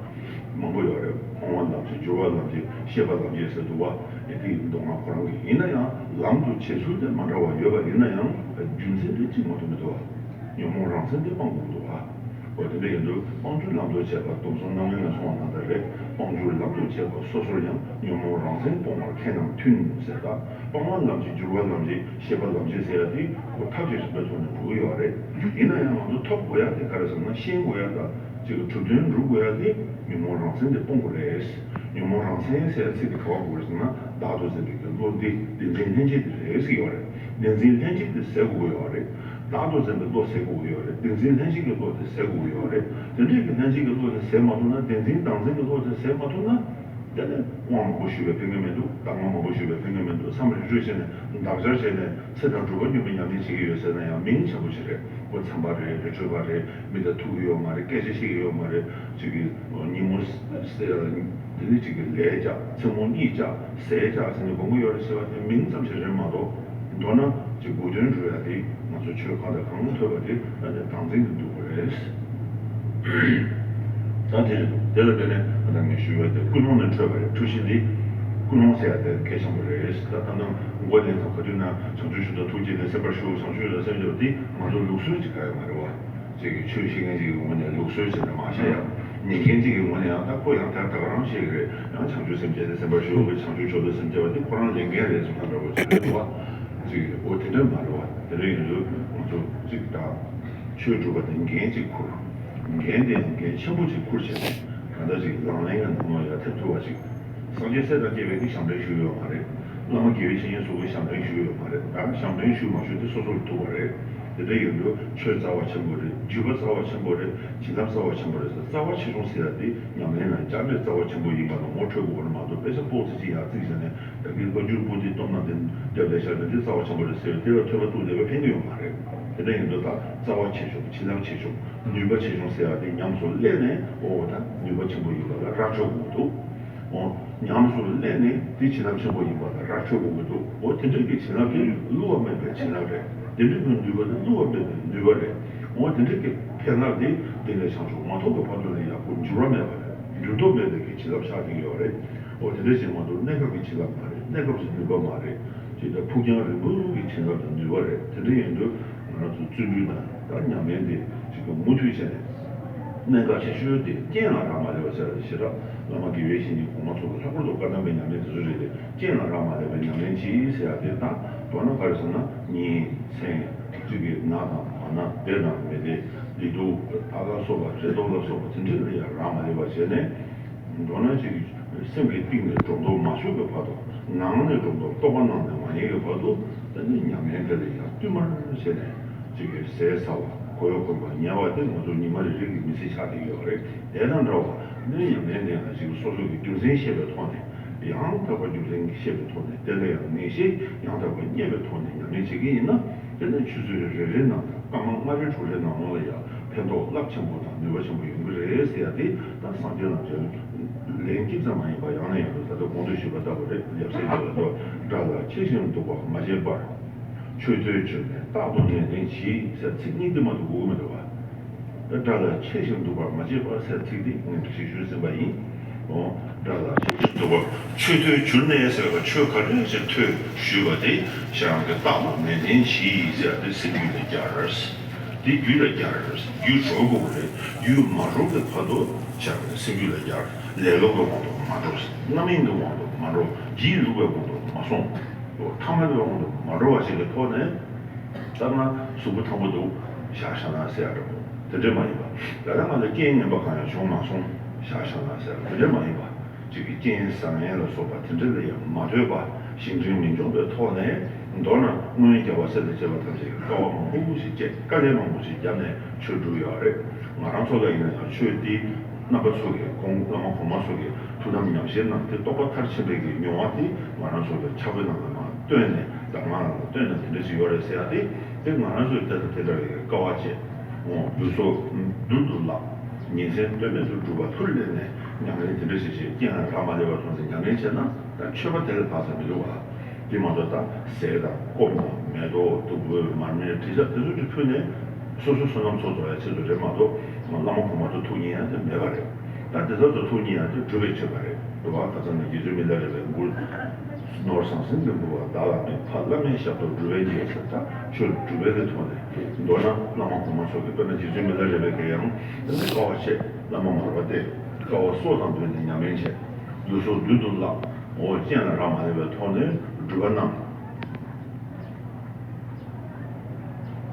མང་པོ་ཡོད་རེད། སྤང་བ་ལམ་བྱེད་སྦྱོར་བ་ལམ་བྱེད་ཤེས་པ་ལམ་བྱེད་ཟེར་འདུག་བ། དེ་ཡི་མདོ་སྔགས་ཁོ་རང་གི་ཡིན་ན་ཡང་ལམ་དུ་བྱེད་ཚུལ་དེ་མ་འདྲ་བ་ཡོད་པ་ཡིན་ན་ཡང་རྒྱུ་མཚན་དེ་གཅིག་མ་གཏོགས་མི་འདུག་བ། ཉོན་མོངས་རང་མཚན་དེ་སྤང་དགོས་འདུག་བ། འོ་དེ་འདྲ་ཡིན་དུས་སྤང་བྱའི་ལམ་དུ་བྱེད་པ་སྡོམ་གསུམ་རྣམ་ངེས་ནས་གསུངས་པ་ནང་ལྟར་རེད། སྤང་བྱའི་ལམ་དུ་བྱེད་པ་སོ་སོར་ཡང་ཉོན་མོངས་རང་མཚན་སྤོང་བར་མཁས་རྣམས་མཐུན་ཟེར་ད། སྤང་བ་ལམ་བྱེད་སྦྱོར་བ་ལམ་བྱེད་ཤེས་པ་ལམ་བྱེད་ཟེར་ཡ་དེ་ཁོ་ཐབས་ཀྱི་རིམ་པའི་ཐོག་ནས་འགྲོ་གི་ཡོད་རེད། ཡིན་ན་ཡང་ང་ཚོ་ཐོབ་དགོས་ཡ་དེ་ག་རེ་ཟེར་ན་ཤེས་དགོས་ཡ་ད་ཅིག་གི་གྲུབ་དོན་སྒྲུབ་དགོས་ཡ་དེ་ཉོན་མོངས་རང་མཚན་དེ་སྤོང་དགོས་རེད། ཉོན་མོངས་རང་མཚན་ཟེར་ཡ་ཚིག་དེ་ག་བ་དགོས་རེད་ཟེར་ན་བདག་ཏུ་འཛིན་པའི་གི་བློ་འདི་བདེན་འཛིན་ལྷན་སྐྱེས་དེ་རེད་ཟེར་གི་ཡོད་རེད། བདེན་འཛིན་ལྷན་སྐྱེས་དེ་ཟད་དགོས་ཀྱི་ཡོད་རེད། བདག་ཏུ་འཛིན་པའི་བློ་ཟད་དགོས་ཀྱི་ཡོད་རེད། བདེན་འཛིན་ལྷན་སྐྱེས་ཀྱི་བློ་དེ་ཟད་དགོས་ཀྱི་ཡོད་རེད། དེ་འདྲའི་གི་ལྷན་སྐྱེས་ཀྱི་བློ་དེ་ཟད་མ་ཐུབ་ན་བདེན་འཛིན་བདག་འཛིན་གྱི་བློ་དེ་ཟད་མ་ཐུབ་ན། དེ་ནས་དབང་མང་པོ་ཞུས་པའི་ཕན་གྱི་མི་འདུག་གདམས་ངག་མང་པོ་ཞུས་པའི་ཕན་གྱི་མི་འདུག་མཚམས་རེ་རེ་བྱས་ནས་འདག་སྦྱར་བྱས་ནས་ཚེ་དང་སྒྲུབ་པ་སྙོམས་པའི་ཉམས་ལེན་བྱེད་ཀྱི་ཡོད་ཟེར་ན་ཡང་མིང་ཆེན་པོ་ཞིག་རེད། ཁོ་མཚམས་པ་རེད། རི་ཁྲོད་པ་རེད། མི་དང་ཐུག་གི་ཡོད་མ་རེད། སྐད་ཆ་བཤད་ཀྱི་ཡོད་མ་རེད། ཅིག་གི་ཉིན་མོ་ཟེར་དེ་ནི་ཅིག་གི་ལས་བྱ་མཚན་མོ་གཉིད་བྱ་ཟས་བྱ་ཟེར་ནས་དགོངས་ཀྱི་ཡོད་རེད་ཟེར་བ་དེ་མིང་ཙམ་ཞིག་རེད་མ་གཏོགས། མདོར་ན་ཅིག་དགོས་དོན་འགྲུབ་ཡ་དེ་ང་ཚོ་ཆོས་གང་དང་གང་ཐོས་པ་དེ་ཨ་ནི་བདག་འཛིན་དུ་འདུ་དགོས་རེད། ད་དེ་རེད་འདུག་དེ་ལ་བརྟེན་ནས་ཨ་ད་ངས་ཞུ་བ་དེ་ཀུན་སློང་ནས་འཕྲོས་པ་རེད། འཁྲུལ་གཞི་འདི་ཀུན་སློང་ཟེར་ཡ་དེ་གལ་ཆེན་པོ་རེད། ད་ད་ནང་མགོ་ནས་ད་ག་དུས་ན་བྱང་ཆུབ་མཆོག་དང་ཐུགས་བསྐྱེད་ནས་སེམས་པར་ཞུ། བྱང་ཆུབ་ལ་སེམས་བསྐྱེད་པ་འདི་ང་ཚོ་ལུགས་སྲོལ་ཅིག་ག་ཡོད་མ་རེད་བ། ཅིག་གིས་ཆོས་བཤད་མཁན་ཅིག་གི་ངོས་ནས་ལུགས་སྲོལ་ཟེར་ནས་མ་བཤད་ཡ། ཉན་མཁན་ཅིག་གི་ངོས་ནས་ཡང་ད་ཁོ་ཡང་དེ་ད་ག་རང་བཤད་ཀྱི་རེད། ཡང་བྱང་ཆུབ་སེམས་བསྐྱེད་དེ་སེམས་པར་ཞུ་བའི་བྱང་ཆུབ་མཆོག་ཏུ་སེམས་བསྐྱེད་པ་དེ་ཁོ་རང་ལས་འགན་རེད་བསམ་ན་འདྲ་བོ་ཅིག་རེད་བ། ཅིག་གིས་འོ་དེ་འདྲ་མ་རེད་བ། དེ་འདྲ་ཡིན་དུས་ང་ཚོ་ཅིག་ད་ཆོས་སྒྲུབ་པ་དེ་འགན་ཅིག་འཁུར། འགན་དེ་ཡང་འགན་ཆེན་པོ་ཅིག་འཁུར་བྱས་ནས་གང་ལྟར་ཅིག་ལག་ལེན་གྱི་ནང་ལ་ཡར་ཐེབས་ཐུབ་པ་ཅིག་སངས་རྒྱས་སྲས་དང་བཅས་པས་ཀྱི་ཞབས་འདྲེན་ཞུས་ཡོད་མ་རེད། བླ་མ་དགེ་བའི་བཤེས་གཉེན་སོགས་ཀྱིས་ཞབས་འདྲེན་ཞུས་ཡོད་མ་རེད། ད་ཞབས་འདྲེན་ཞུས་མ་ཞུས་དེ་སོ་སོར་ཐུག་པ་རེད། དེ་འདྲ་ཡིན་དུས་ཆོས་རྩ་བ་ཆེན་པོ་རེད། བརྒྱུད་པ་རྩ་བ་ཆེན་པོ་རེད། བྱིན་རླབས་རྩ་བ་ཆེན་པོ་རེད་ཟེར། རྩ་བ་ཆེ་ཆུང་ཟེར་ཡ་དེ་ཉམས་ལེན་ལ་བཅར་འདྲི་རྩ་བ་ཆེན་པོ་ཡིན་པ་ལ་ངོ་འཕྲོད་དགོས་པ་རེད་མ་གཏོགས་དཔེ་ཆ་པོ་ཙི་ཅིག་ཡར་བརྩིགས་བྱས་ནས་ད་གིན་བཀའ་འགྱུར་པོ་ཏི་སྟོབས་ན་དེ་རྒྱབ་ལ་བཞག་ནས་འདི་རྩ་བ་ཆེན་པོ་རེད་ཟེར་བའི་དེ་ལ་ཐོས་པ་གཏུགས་བསྡད་པ་ཕན་གྱི་ཡོད་མ་རེད། དེ་འདྲ་ཡིན་དུས་ད་རྩ་བ་ཆེ་ཆུང་བྱིན་རླབས་ཆེ་ཆུང་ནུས་པ་ཆེ་ཆུང་ཟེར་ཡ་དེ་ཉམས་སུ་ལེན་ནས་འོ་ད་ནུས་པ་ཆེན་པོ་ཡིན་པ་ལ་ར་འཕྲོད་དགོས་འདུག་འོ། ཉམས་སུ་ལེན་ནས་དེ་བྱིན་རླབས་ཆེན་པོ་ཡིན་པ་ལ་ར་འཕྲོད་དགོས་ཀྱི་འདུག་འོ་དེ་འདྲའི་གི་བྱིན་རླབས་དེ་བསླུ་བ་མེད་པའི་བྱིན་རླབས་རེད། དེ་འདྲའི་གི་ནུས་པ་དེ་བསླུ་བ་མེད་པའི་ནུས་པ་རེད། འོ་དེ་འདྲའི་གི་ཕན་རླབས་དེ་དེ་ལས་བྱང་ཆུབ་མ་ཐོབ་པའི་བར་དུ་ལ་ཡག་པོ་འགྱུར་བ་མེད་པ་རེད། འགྱུར་ལྡོག་མེད་པའི་གི་བྱིན་རླབས་ཆགས་བསྡད་ཀྱི་ཡོད་རེད། འོ་དེ་འདྲ་ཞིག་མ་གཏོགས་གནས་སྐབས་ཀྱི་བྱིན་རླབས་མ་རེད། གནས་སྐབས་ཀྱི་ནུས་པ་མ་རེད། ཅེས་དང་ཕུགས་རྒྱང་རིང་པོའི་གི་བྱིན་རླབས་དང་ནུས་པ་རེད། དེ་འདྲ་ཡིན་དུས་ང་རང་ཚོ་བརྩོན་འགྲུས་དང་ད་ཉམས་ལེན་དེ་ཅིག་གི་མུ་མཐུད་བྱས་ནས། གནད་འགག་ཆེ་ཤོས་དེ་རྐྱེན་ལ་རག་མ་ལས་པ་ཟེར་བ་ཞེ་དྲག་བླ་མ་དགེ་བའི་བཤེས་གཉེན་གོང་མ་ཚོ་གི་ལྷག་པར་དུ་བཀའ་གདམས་པའི་ཉམས་ལེན་དེ་ཚོ་རེད་དེ། རྐྱེན་ལ་རག་མ་ལས་པའི་ཉམས་ལེན་གྱིས་ཟེར་ཡ་དེ་དང་མདོར་ན་ག་རེ་ཟེར་ན་ཉིན་མཚན་གཅིག་གི་ན་དང་མ་ན་བདེ་དང་མི་བདེ་བདེ་སྡུག་ད་ལ་སོགས་པ་རེ་དོགས་ལ་སོགས་པ་དེ་འདྲ་ལ་ཡང་རག་མ་ལས་པ་བྱས་ནས། མདོར་ན་ཅིག་སེམས་ཀྱི་གཏིང་ནས་སྒྲོ་འདོགས་མ་ཆོད་པའི་བར་དུ། ནང་ནས་སྒྲོ་འདོགས་རྟོག་པ་ནང་ནས་མ་རྙེད་པའི་བར་དུ། ད་ནི་ཉམས་ལེན་དེ་ལ་ཡང་བསྟུད་མར་བྱས་ནས་ཅིག་གི་ཟས་ཟ་བ་གོས་གོན་པ་ཉལ་བ་དེ་ང་ཚོ་ཉི་མ་རེ་རེ་གི་མི་ཚེ་ཆགས་བསྡད་ཡོད་རེད། དེ་དང་འདྲ་བ་ནི་ཉམས་ལེན་དེ་ཡང་ཅིག་སོ་སོ་གི་རྒྱུ་མཚན་ཤེས་པའི་ཐོག་ནས་ཡང་དག་པ་རྒྱུ་མཚན་ཤེས་པའི་ཐོག་ནས་དེ་ལ་ཡང་ངེས་ཤེས་ཡང་དག་པ་རྙེད་པའི་ཐོག་ནས་ཉམས་ལེན་བྱེད་ཀྱི་ཡིན་ན། དེ་ནི་ཆུ་ཚོད་རེ་རེའི་ནང་དང་སྐར་མ་ལྔ་རེ་དྲུག་རེའི་ནང་ལོགས་ལ་ཡང་ཕན་ཐོགས་རླབས་ཆེན་པོ་དང་ནུས་པ་ཆེན་པོ་ཡོང་གི་རེད་ཟེར་ཡ་དེ་ད་སངས་རྒྱས་རྣམས་ཀྱི་ལན་གཅིག་ཙམ་མ་ཡིན་པར་ཡང་ནས་ཡང་དུ་ད་ལྟ་གོང་དུ་ཞུས་པ་ལྟ་བུ་རེད། ཡབ་སྲས་ཀྱི་ལ་དོ་དགྲ་ལ་འཆི་ཞིང་སྡུག་པར་མ་བྱེད་པར། ཆོས་ཐོས་བྱོས་ནས་རྟག་ཏུ་ནན་ཏན་གྱིས་ཟེར་ཚིག་གཉིས་འདི་མ་གཏོགས་དགོས་ཀྱི་མི་འདུག་བ། དགྲ་ལ་འཆི་ཞིང་སྡུག་པར་མ་བྱེད་པར་ཟེར་ཚིག་འདི་ངས་འགྲེལ་བཤད་ཞུས་ཟིན་པ་ཡིན། འོ། ལ་ཞེས་འདུག་པ། ཆོས་ཐོས་གྱུར་ནས་ཟེར་བ། ཆོས་ག་འདྲ་ཞིག་ཐོས་ཞུས་པ་དེ་ཁྱེད་རང་གི་རྟགས་ལ་ནན་ཏན་གྱིས་ཟེར་ཏེ་སེམས་རྒྱུད་ལ་སྦྱར། དེ་རྒྱུད་ལ་སྦྱར། རྒྱུད་གྲོལ་དགོས་པ་རེད། རྒྱུད་མ་གྲོལ་བའི་བར་དུ་ཁྱེད་རང་གི་སེམས་རྒྱུད་ལ་སྦྱར། ལེ་ལོ་བའི་དབང་དུ་མ་འགྲོ། རྣམ་གཡེང་གི་དབང་དུ་མ་འགྲོ། སྒྱིད་ལུག་པའི་དབང་དུ་མ་སོང་། ཐ་མལ་པའི་དབང་དུ་མ་འགྲོ་བ་ཞིག་གི་ཐོག་ནས། ལྟར་ན་གཟུགས་པོ་ཐང་པོ་འདུག་བཞག་བཞག་ན་ཟེར་ཡ་འདྲ་པོ་དེ་འདྲ་མ་ཡིན་པ། ད་ལྟ་ང་ལ་རྐྱེན་ངན་པ་གང་ཡང་བྱུང་མ་སོང་། བཞག་བཞག་ན་ཟེར་ཡ་དེ་འདྲ་མ་ཡིན་པ། གཅིག་གི་རྐྱེན་བཟང་ངན་ལ་སོགས་པ་དེ་འདྲ་ལ་ཡང་མ་ལྟོས་པ། གཞན་དྲིང་མི་འཇོག་པའི་ཐོག་ནས། མདོར་ན་སྔོན་རྒྱལ་བ་སྲས་དང་བཅས་པ་ཐམས་ཅད་ཀྱིས་དཀའ་བ་མང་པོ་ཞིག་སྤྱད། དཀའ་ལས་མང་པོ་ཞིག་བརྒྱབ་ནས་ཆོས་བསྒྲུབས་ཡོད་རེད། ང་རང་ཚོ་ལ་ཡིན་ན་ཡང་ཆོས་འདི་རྣམ་པ་ཚོ་གིས། གོང་བླ་མ་གོང་མ་ཚོ་གིས་ཐུགས་དམ་ཉམས་བཞེས་གནང་སྟེ་རྟོགས་པ་མཐར་ཕྱིན་པའི་གི་མྱོང་བ་དེ་ང་རང་ཚོ་ལ་ཕྱག་དཔེ་ནང་ལ་མར་བཏོན་ནས། གདམས་ངག་ནང་ལ་བཏོན་ནས་དེ་འདྲ་ཞིག་ཡོད་རེད་ཟེར་ཡ་དེ། དེ་ང་རང་ཚོས་དེ་དང་དེ་འདྲ་བའི་དཀའ་བ་སྤྱད། འོ། འབུ་སོ་རྡུལ་དུ་བརླག་ཉིན་མཚན་ལྟོས་མེད་དུ་སྒྲུབ་པ་ལྷུར་ལེན་ནས་ཉམས་ལེན་དེ་འདྲ་ཞིག་བྱས། རྐྱེན་ལ་རག་མ་ལས་པའི་ཐོག་ནས་ཉམས་ལེན་བྱས་ན། ད་མཆོད་པ་དེ་ལས་ལྷག་ས་མི་འདུག་ག། དེ་མ་གཏོགས་ད་ཟས་དང་སྐོམ་དང་མེ་ཏོག་བདུག་སྤོས་མར་མེ་དྲི་ཆབ་དེ་ཚོ་ཅིག་ཕུལ་ནས། སོ་སོའི་བསོད་ནམས་ཚོགས་རྫོགས་ཡ་ཆེད་དུ་རེད་མ་གཏོགས། བླ་མ་གོང་མ་ཚོ་ཐུགས་མཉེས་ཡ་དེ་མེད་པ་རེད། ད་དེ་ཚོ་ཚོ་ཐུགས་མཉེས་ཡ་དེ་སྒྲུབ་པའི་མཆོད་པ་རེད། འདུག་ག། ཁ་སང་ནས་རྗེ་བཙུན་མི་ལ་རས་པའི་མགུར། ནོར་ཟང་ཟིང་གི་མགུར་བ། བདག་ལ་མེད་ཕ་བླ་མའི་ཞབས་ཏོག་སྒྲུབ་པའི་རྗེས་ཟེར། ད་ཆོས་སྒྲུབ་པའི་གི་ཐོག་ནས། མདོར་ན་བླ་མ་གོང་མ་ཚོ་གིས། དཔེར་ན་རྗེ་བཙུན་མི་ལ་རས་པའི་གི་ཡང་དེ་ནས་དཀའ་བ་སྤྱད། བླ་མ་མར་པ་བསྟེན། དཀའ་བ་སྲོག་དང་བསྡོས་ནས་ཉམས་ལེན་བྱས། འབུ་སོ་རྡུལ་དུ་བརླག་འོ། རྐྱེན་ལ་རག་མ་ལས་པའི་ཐོག་ནས་སྒྲུབ་པ་གནང་།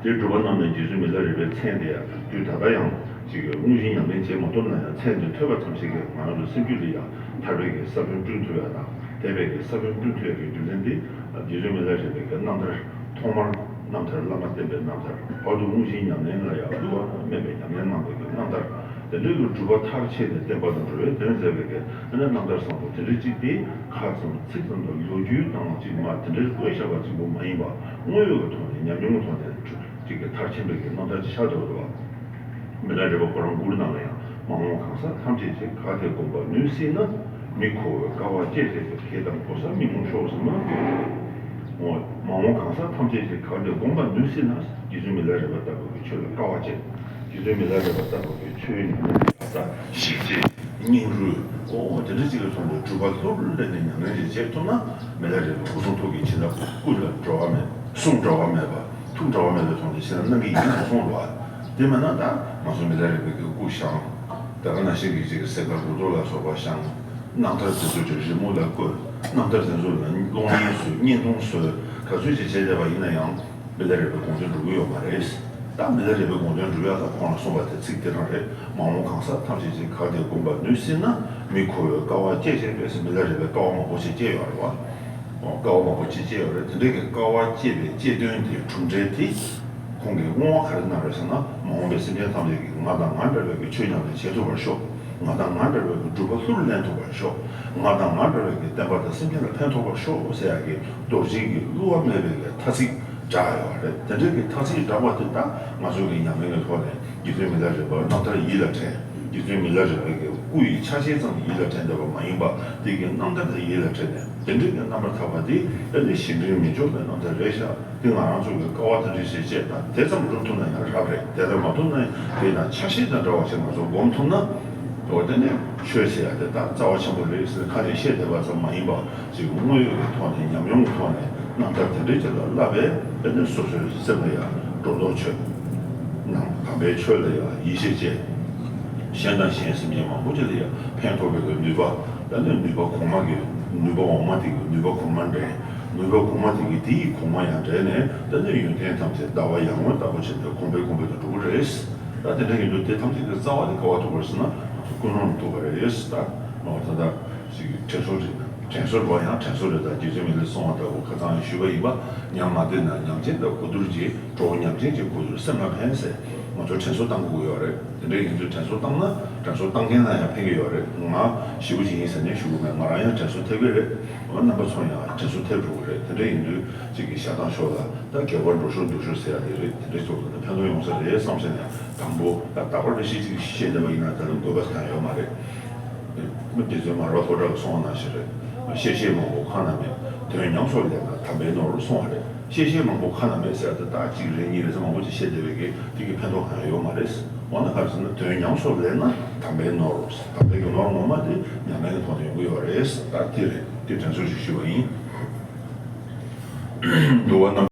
དེ་སྒྲུབ་པ་གནང་ནས་རྗེ་བཙུན་མི་ལ་རས་པའི་མཚན་དེ་ཡང་དུས་ད་ལྟ་ཡང་ཅིག་དངོས་གཞི་ཉམས་ལེན་བྱེད་མ་ཐུབ་ན་ཡང་། མཚན་དེ་ཐོས་པ་ཙམ་ཞིག་གིས་ང་རང་ཚོ་སེམས་རྒྱུད་ལ་ཡང་ཐར་པའི་གི་ས་བོན་བསྐྲུན་ཐུབ་ཡ་དང་། དད་པའི་གི་ས་བོན་བསྐྲུན་ཐུབ་ཡ་གི་རྒྱུ་མཚན་དེ། རྗེ་བཙུན་མི་ལ་རས་པའི་གི་རྣམ་ཐར། ཐོག་མར་རྣམ་ཐར་བླ་མ་བསྟེན་པའི་རྣམ་ཐར། བར་དུ་དངོས་གཞིའི་ཉམས་ལེན་ལ་ཡང་བསླུ་བ་མེད་པའི་ཉམས་ལེན་གནང་བའི་གི་རྣམ་ཐར། དེ་འདྲའི་གི་སྒྲུབ་པ་མཐར་ཕྱིན་ནས་བསྟན་པ་དང་འགྲོ་བའི་དོན་མཛད་པའི་གི་ཨ་ནི་རྣམ་ཐར་བཟང་པོ་དེ་འདྲ་གཅིག་དེ། ཁ་ཙམ་ཚིག་ཙམ་དང་ལོ་རྒྱུས་དང་གཅིག་མ་དེ་འདྲའི་བཀོད་བཞག་པ་གཅིག་པུ་མ་ཡིན་པ། དངོས་ཡོད་ཀྱི་ཐོག་ནས་ཉམས་མྱོང་གི་ཐོག་ནས་གཅིག་གི་མཐར་ཕྱིན་པའི་གི་རྣམ་ཐར་ཅིག་ཆགས་འདུག་པ། མི་ལ་རས་པ་ཁོ་རང་མགུར་ནང་ལ་ཡང་། མ་འོངས་གང་ཟག་ཐམས་ཅད་ཀྱིས། གལ་ཏེ་དགོངས་པ་ནུས་སྲིད་ན། མི་ཁོ་བོས་དཀའ་བ་སྤྱད་བྱས་པའི། གེགས་དང་གོལ་ས་མི་མངོན་ཤོག་ཟེར་ན། འོ། མ་འོངས་གང་ཟག་ཐམས་ཅད་ཀྱིས་གལ་ཏེ་དགོངས་པ་ནུས་སྲིད་ན། རྗེ་བཙུན་མི་ལ་རས་པ་ལྟ་བུ་གི་ཆོས་ལ་དཀའ་བ་སྤྱད། རྗེ་བཙུན་མི་ལ་རས་པ་ལྟ་བུ་གི་ཆོས་ཉམས་ལེན་བྱེད་ས་ཞིག་ཅེས་སྙིང་རུས། འོ། དེ་འདྲ་ཅིག་གི་ཐོག་ནས་སྒྲུབ་པ་ལྷུར་ལེན་ནས་ཉམས་ལེན་ཞིག་བྱེད་ཐུབ་ན། མི་ལ་རས་པའི་སྐུ་གསུང་ཐུགས་ཀྱི་བྱིན་རླབས། སྐུ་ལ་འགྲོ་བ་མེད། གསུང་འགྲོ་བ་མེད་པ། ཐུགས་འགྲོ་བ་མེད་པའི་ཐོག་ནས་བྱིན་རླབས་གནང་གི་ཡིན་གསུངས་འདུག་པ། དེ་མིན་ན་ད་ང་ཚོ་མི་ལ་རས་པའི་གི་སྐུ་བཞེངས། ད་ག་ནང་བཞིན་གྱི་ཅིག་གཟའ་སྐར་འགོ་ཐོག་ལ་སོགས་པ་བཞེངས། རྣམ་ཐར་དེ་ཚོ་ཅིག་རི་མོ་ལ་བཀོད། རྣམ་ཐར་དེ་ཚོ་ལ་གློག་བརྙན་བཟོས། བརྙན་ཐུང་བཟོས། ག་ཚོད་ཅིག་བྱས་བསྡད་པ་ཡིན་ན་ཡང་། མི་ལ་རས་པའི་དགོངས་དོན་འགྲུབ་ཀྱི་ཡོད་མ་རེད། ད་མི་ལ་རས་པའི་དགོངས་དོན་འགྲུབ་ཡག་ལ་ཁོང་ལ་གསུངས་པ་དེ་ཚིག་དེ་རང་རེད། མ་འོངས་གང་ཟག་ཐམས་ཅད་ཀྱིས། གལ་ཏེ་དགོངས་པ་ནུས་སྲིད་ན། མི་ཁོ་བོས་དཀའ་བ་སྤྱད་བྱས་པས་ཟེར། མི་ལ་རས་པས་དཀའ་བ་མང་པོ་ཞིག་སྤྱད་ཡོད་རེད་པ། དཀའ་བ་མང་པོ་ཅིག་སྤྱད་ཡོད་རེད། དེ་འདྲའི་གི་དཀའ་བ་སྤྱད་པའི་སྤྱད་དོན་དེ། གྲུབ་འབྲས་དེ། ཁོང་གིས་བསྔོ་བ་ག་རེ་གནང་རེད་ཟེར་ན། མ་འོངས་པའི་སེམས་ཅན་ཐམས་ཅད་ཀྱིས་ང་དང་ང་འདྲ་བའི་གི་ཆོས་ཉམས་ལེན་བྱེད་ཐུབ་པར་ཤོག་ང་དང་ང་འདྲ་བའི་གི་སྒྲུབ་པ་ལྷུར་ལེན་ཐུབ་པར་ཤོག་ང་དང་ང་འདྲ་བའི་གི་བསྟན་པ་དང་སེམས་ཅན་ལ་ཕན་ཐོགས་པར་ཤོག་ཟེར་ཡག་གི་རྡོ་རྗེ་གི་བསླུ་བ་མེད་པའི་གི་ཐ་ཚིག་བསྒྲགས་ཡོད་རེད། དེ་འདྲའི་གི་ཐ་ཚིག་བསྒྲགས་པ་དེ་ད་ང་ཚོ་གི་ཉམས་ལེན་གི་ཐོག་ནས། རྗེ་བཙུན་མི་ལ་རས་པ་རྣམ་ཐར་ཡིད་ལ་དྲན། རྗེ་བཙུན་མི་ལ་རས་པའི་གི་སྐུ་ཡི་ཆ་ཤས་ཙམ་ཡིད་ལ་དྲན་བསྡད་པ་མ་ཡིན་པ། དེ་གི་རྣམ་ཐར་དེ་ཡིད་ལ་དྲན་ནས། དེ་འདྲའི་གི་རྣམ་པར་ཐར་པ་དེ་ཨ་ནི་གཞན་དྲིང་མི་འཇོག་པའི་རྣམ་ཐར་རེད་ཤག་དེ་ང་རང་ཚོ་གི་དཀའ་བ་དེ་འདྲ་ཞིག་སྤྱད། ད་དེ་ཙམ་སྒྲུབ་ཐུབ་ན་ཡང་རབ་རེད། དེ་ལས་མ་ཐུབ་ན་དེ་དང་ཆ་ཤས་དང་འདྲ་བ་ཞིག་ང་ཚོ་སྒོམ་ཐུབ་ན། འོ། དེ་ནས་ཆོས་ཟེར་ཡ་དེ་ད་རྩ་བ་ཆེན་པོ་རེད་ཟེར་ཁ་ནས་བཤད་བསྡད་པ་ཙམ་མ་ཡིན་པ། ཅིག་དངོས་ཡོད་ཀྱི་ཐོག་ནས། ཉམས་མྱོང་གི་ཐོག་ནས། རྣམ་ཐར་དེ་འདྲ་ཅིག་ལ་བསླབས་པས། དེ་ནས་སོ་སོའི་སེམས་ལ་ཡང་སྒྲོ་འདོགས་ཆོད། ནང་དམ་པའི་ཆོས་ལ་ཡང་ཡིད་ཆེས་བྱས། གཞན་དང་གཞན་སེམས་ཅན་མང་པོ་ཅིག་ལ་ཡང་ཕན་ཐོགས་པའི་གི་ནུས་པ། ད་ནི་ནུས་པ་གོང་མ་གི། ནུས་པ་འོག་མ་དེ་གི་ནུས་པ་གོང་མ་འདྲེན། ནུས་པ་གོང་མ་དེ་གི་དེ་ཡི་གོང་མ་ཡང་འདྲེན་ནས། ད་ནི་ཡོན་ཏན་ཐམས་ཅད་ཟླ་བ་ཡར་ངོ་ལྟ་བུ་བྱས་ནས་གོང་འཕེལ་གོང་འཕེལ་དུ་འགྲོ་གི་རེད། ད་དེ་འདྲ་ཡིན་དུས་དེ་ཐམས་ཅད་ཀྱི་རྩ་བ་དེ་ག་པར་ཐུག་པ་རེད་ཟེར་ན། ང་ཚོ་ཀུན་སློང་ལ་ཐུག་པ་རེད། ད་ནོར་ད་ལྟ་ཅིག་དྲན་གསོ་རེད། དྲན་གསོ་རེད་པ། ཡང་དྲན་གསོ་རེད། ད་རྗེ་བཙུན་མི་ལས་གསུངས་པ་ལྟ་བུ་ཁ་སང་ཞུས་པ་ཡིན་པ། ཉམས་མ་བདེ་ན་ཉམས་ཅན་དང་གོ་བསྡུར་གྱིས། གྲོགས་ཉམས་ཅན་གྱི་གོ་བསྡུར་སེམས་ལ་ཕན་ཟེར། ང་ཚོ་དྲན་གསོ་བཏང་དགོས་ཀྱི་ཡོད་རེད། དེ་འདྲ་ཡིན་དུས་དྲན་གསོ་བཏང་ན། དྲན་གསོ་བཏང་མཁན་ལ་ཡང་ཕན་གྱི་ཡོད་རེད། ང་ཞེ་པོ་ཅིག་ཡིན་ཟེར་ནས་ཞུ་གི་མེད། ང་རང་ཡང་དྲན་གསོ་ཐེབས་ཀྱི་རེད། འོ། རྣམ་པ་ཚོ་ཡང་དྲན་གསོ་ཐེབས་འགྲོ་གི་རེད། དེ་འདྲ་ཡིན་དུས་ཅིག་གི་ཤ་སྟག་ཤོར་ལ། ད་རྒྱལ་བ་འགྲོ་ཤོར་འདུག་ཤོར་ཟེར་ཡ་དེ་རེད། དེ་འདྲའི་ཚོགས་འདུ་ནས་ཕན་ཐོགས་ཡོང་ས་རེད་བསམ་བྱས་ནས། དང་པོ་ད་བར་དུ་ཤེས་ཅིག་ཤེས་བསྡད་པ་ཡིན་ན། ད་ལམ་དགོས་པ་གང་ཡོད་མ་རེད། རྗེ་བཙུན་མར་པ་ལྷོ་བྲག་གིས་གསུངས་པ་ནང་བཞིན་རེད། བཤད་བཤད་མང་པོ་ཁ་ན་མེད། དོན་ཉམས་སུ་ལེན་ན་དམ་པའི་ནོར་གསུངས་པ་རེད། བཤད་བཤད་མང་པོ་ཁ་ན་མེད་ཟེར་ཡ་དེ། ད་གཅིག་རེ་གཉིས་རེ་ཟེར་མང་པོ་ཅིག་བཤད་བསྡད་པའི་གི་དེ་གི་ཕན་ཐོགས་གང་ཡང་ཡོད་མ་རེད། འོ་ན་ག་རེ་ཟེར་ན། དོན་ཉམས་སུ་ལེན་ན་ དམ་པའི་ནོར། དམ་པའི་གི་ནོར་ངོ་མ་དེ་ཉམས་ལེན་གྱི་ཐོག་ནས་ཡོང་གི་ཡོད་རེད། ད་དེ་རེད། དེ་དྲན་གསོ་ཞིག་ཞུ་བ་ཡིན། འདུལ་བ་རྣམ་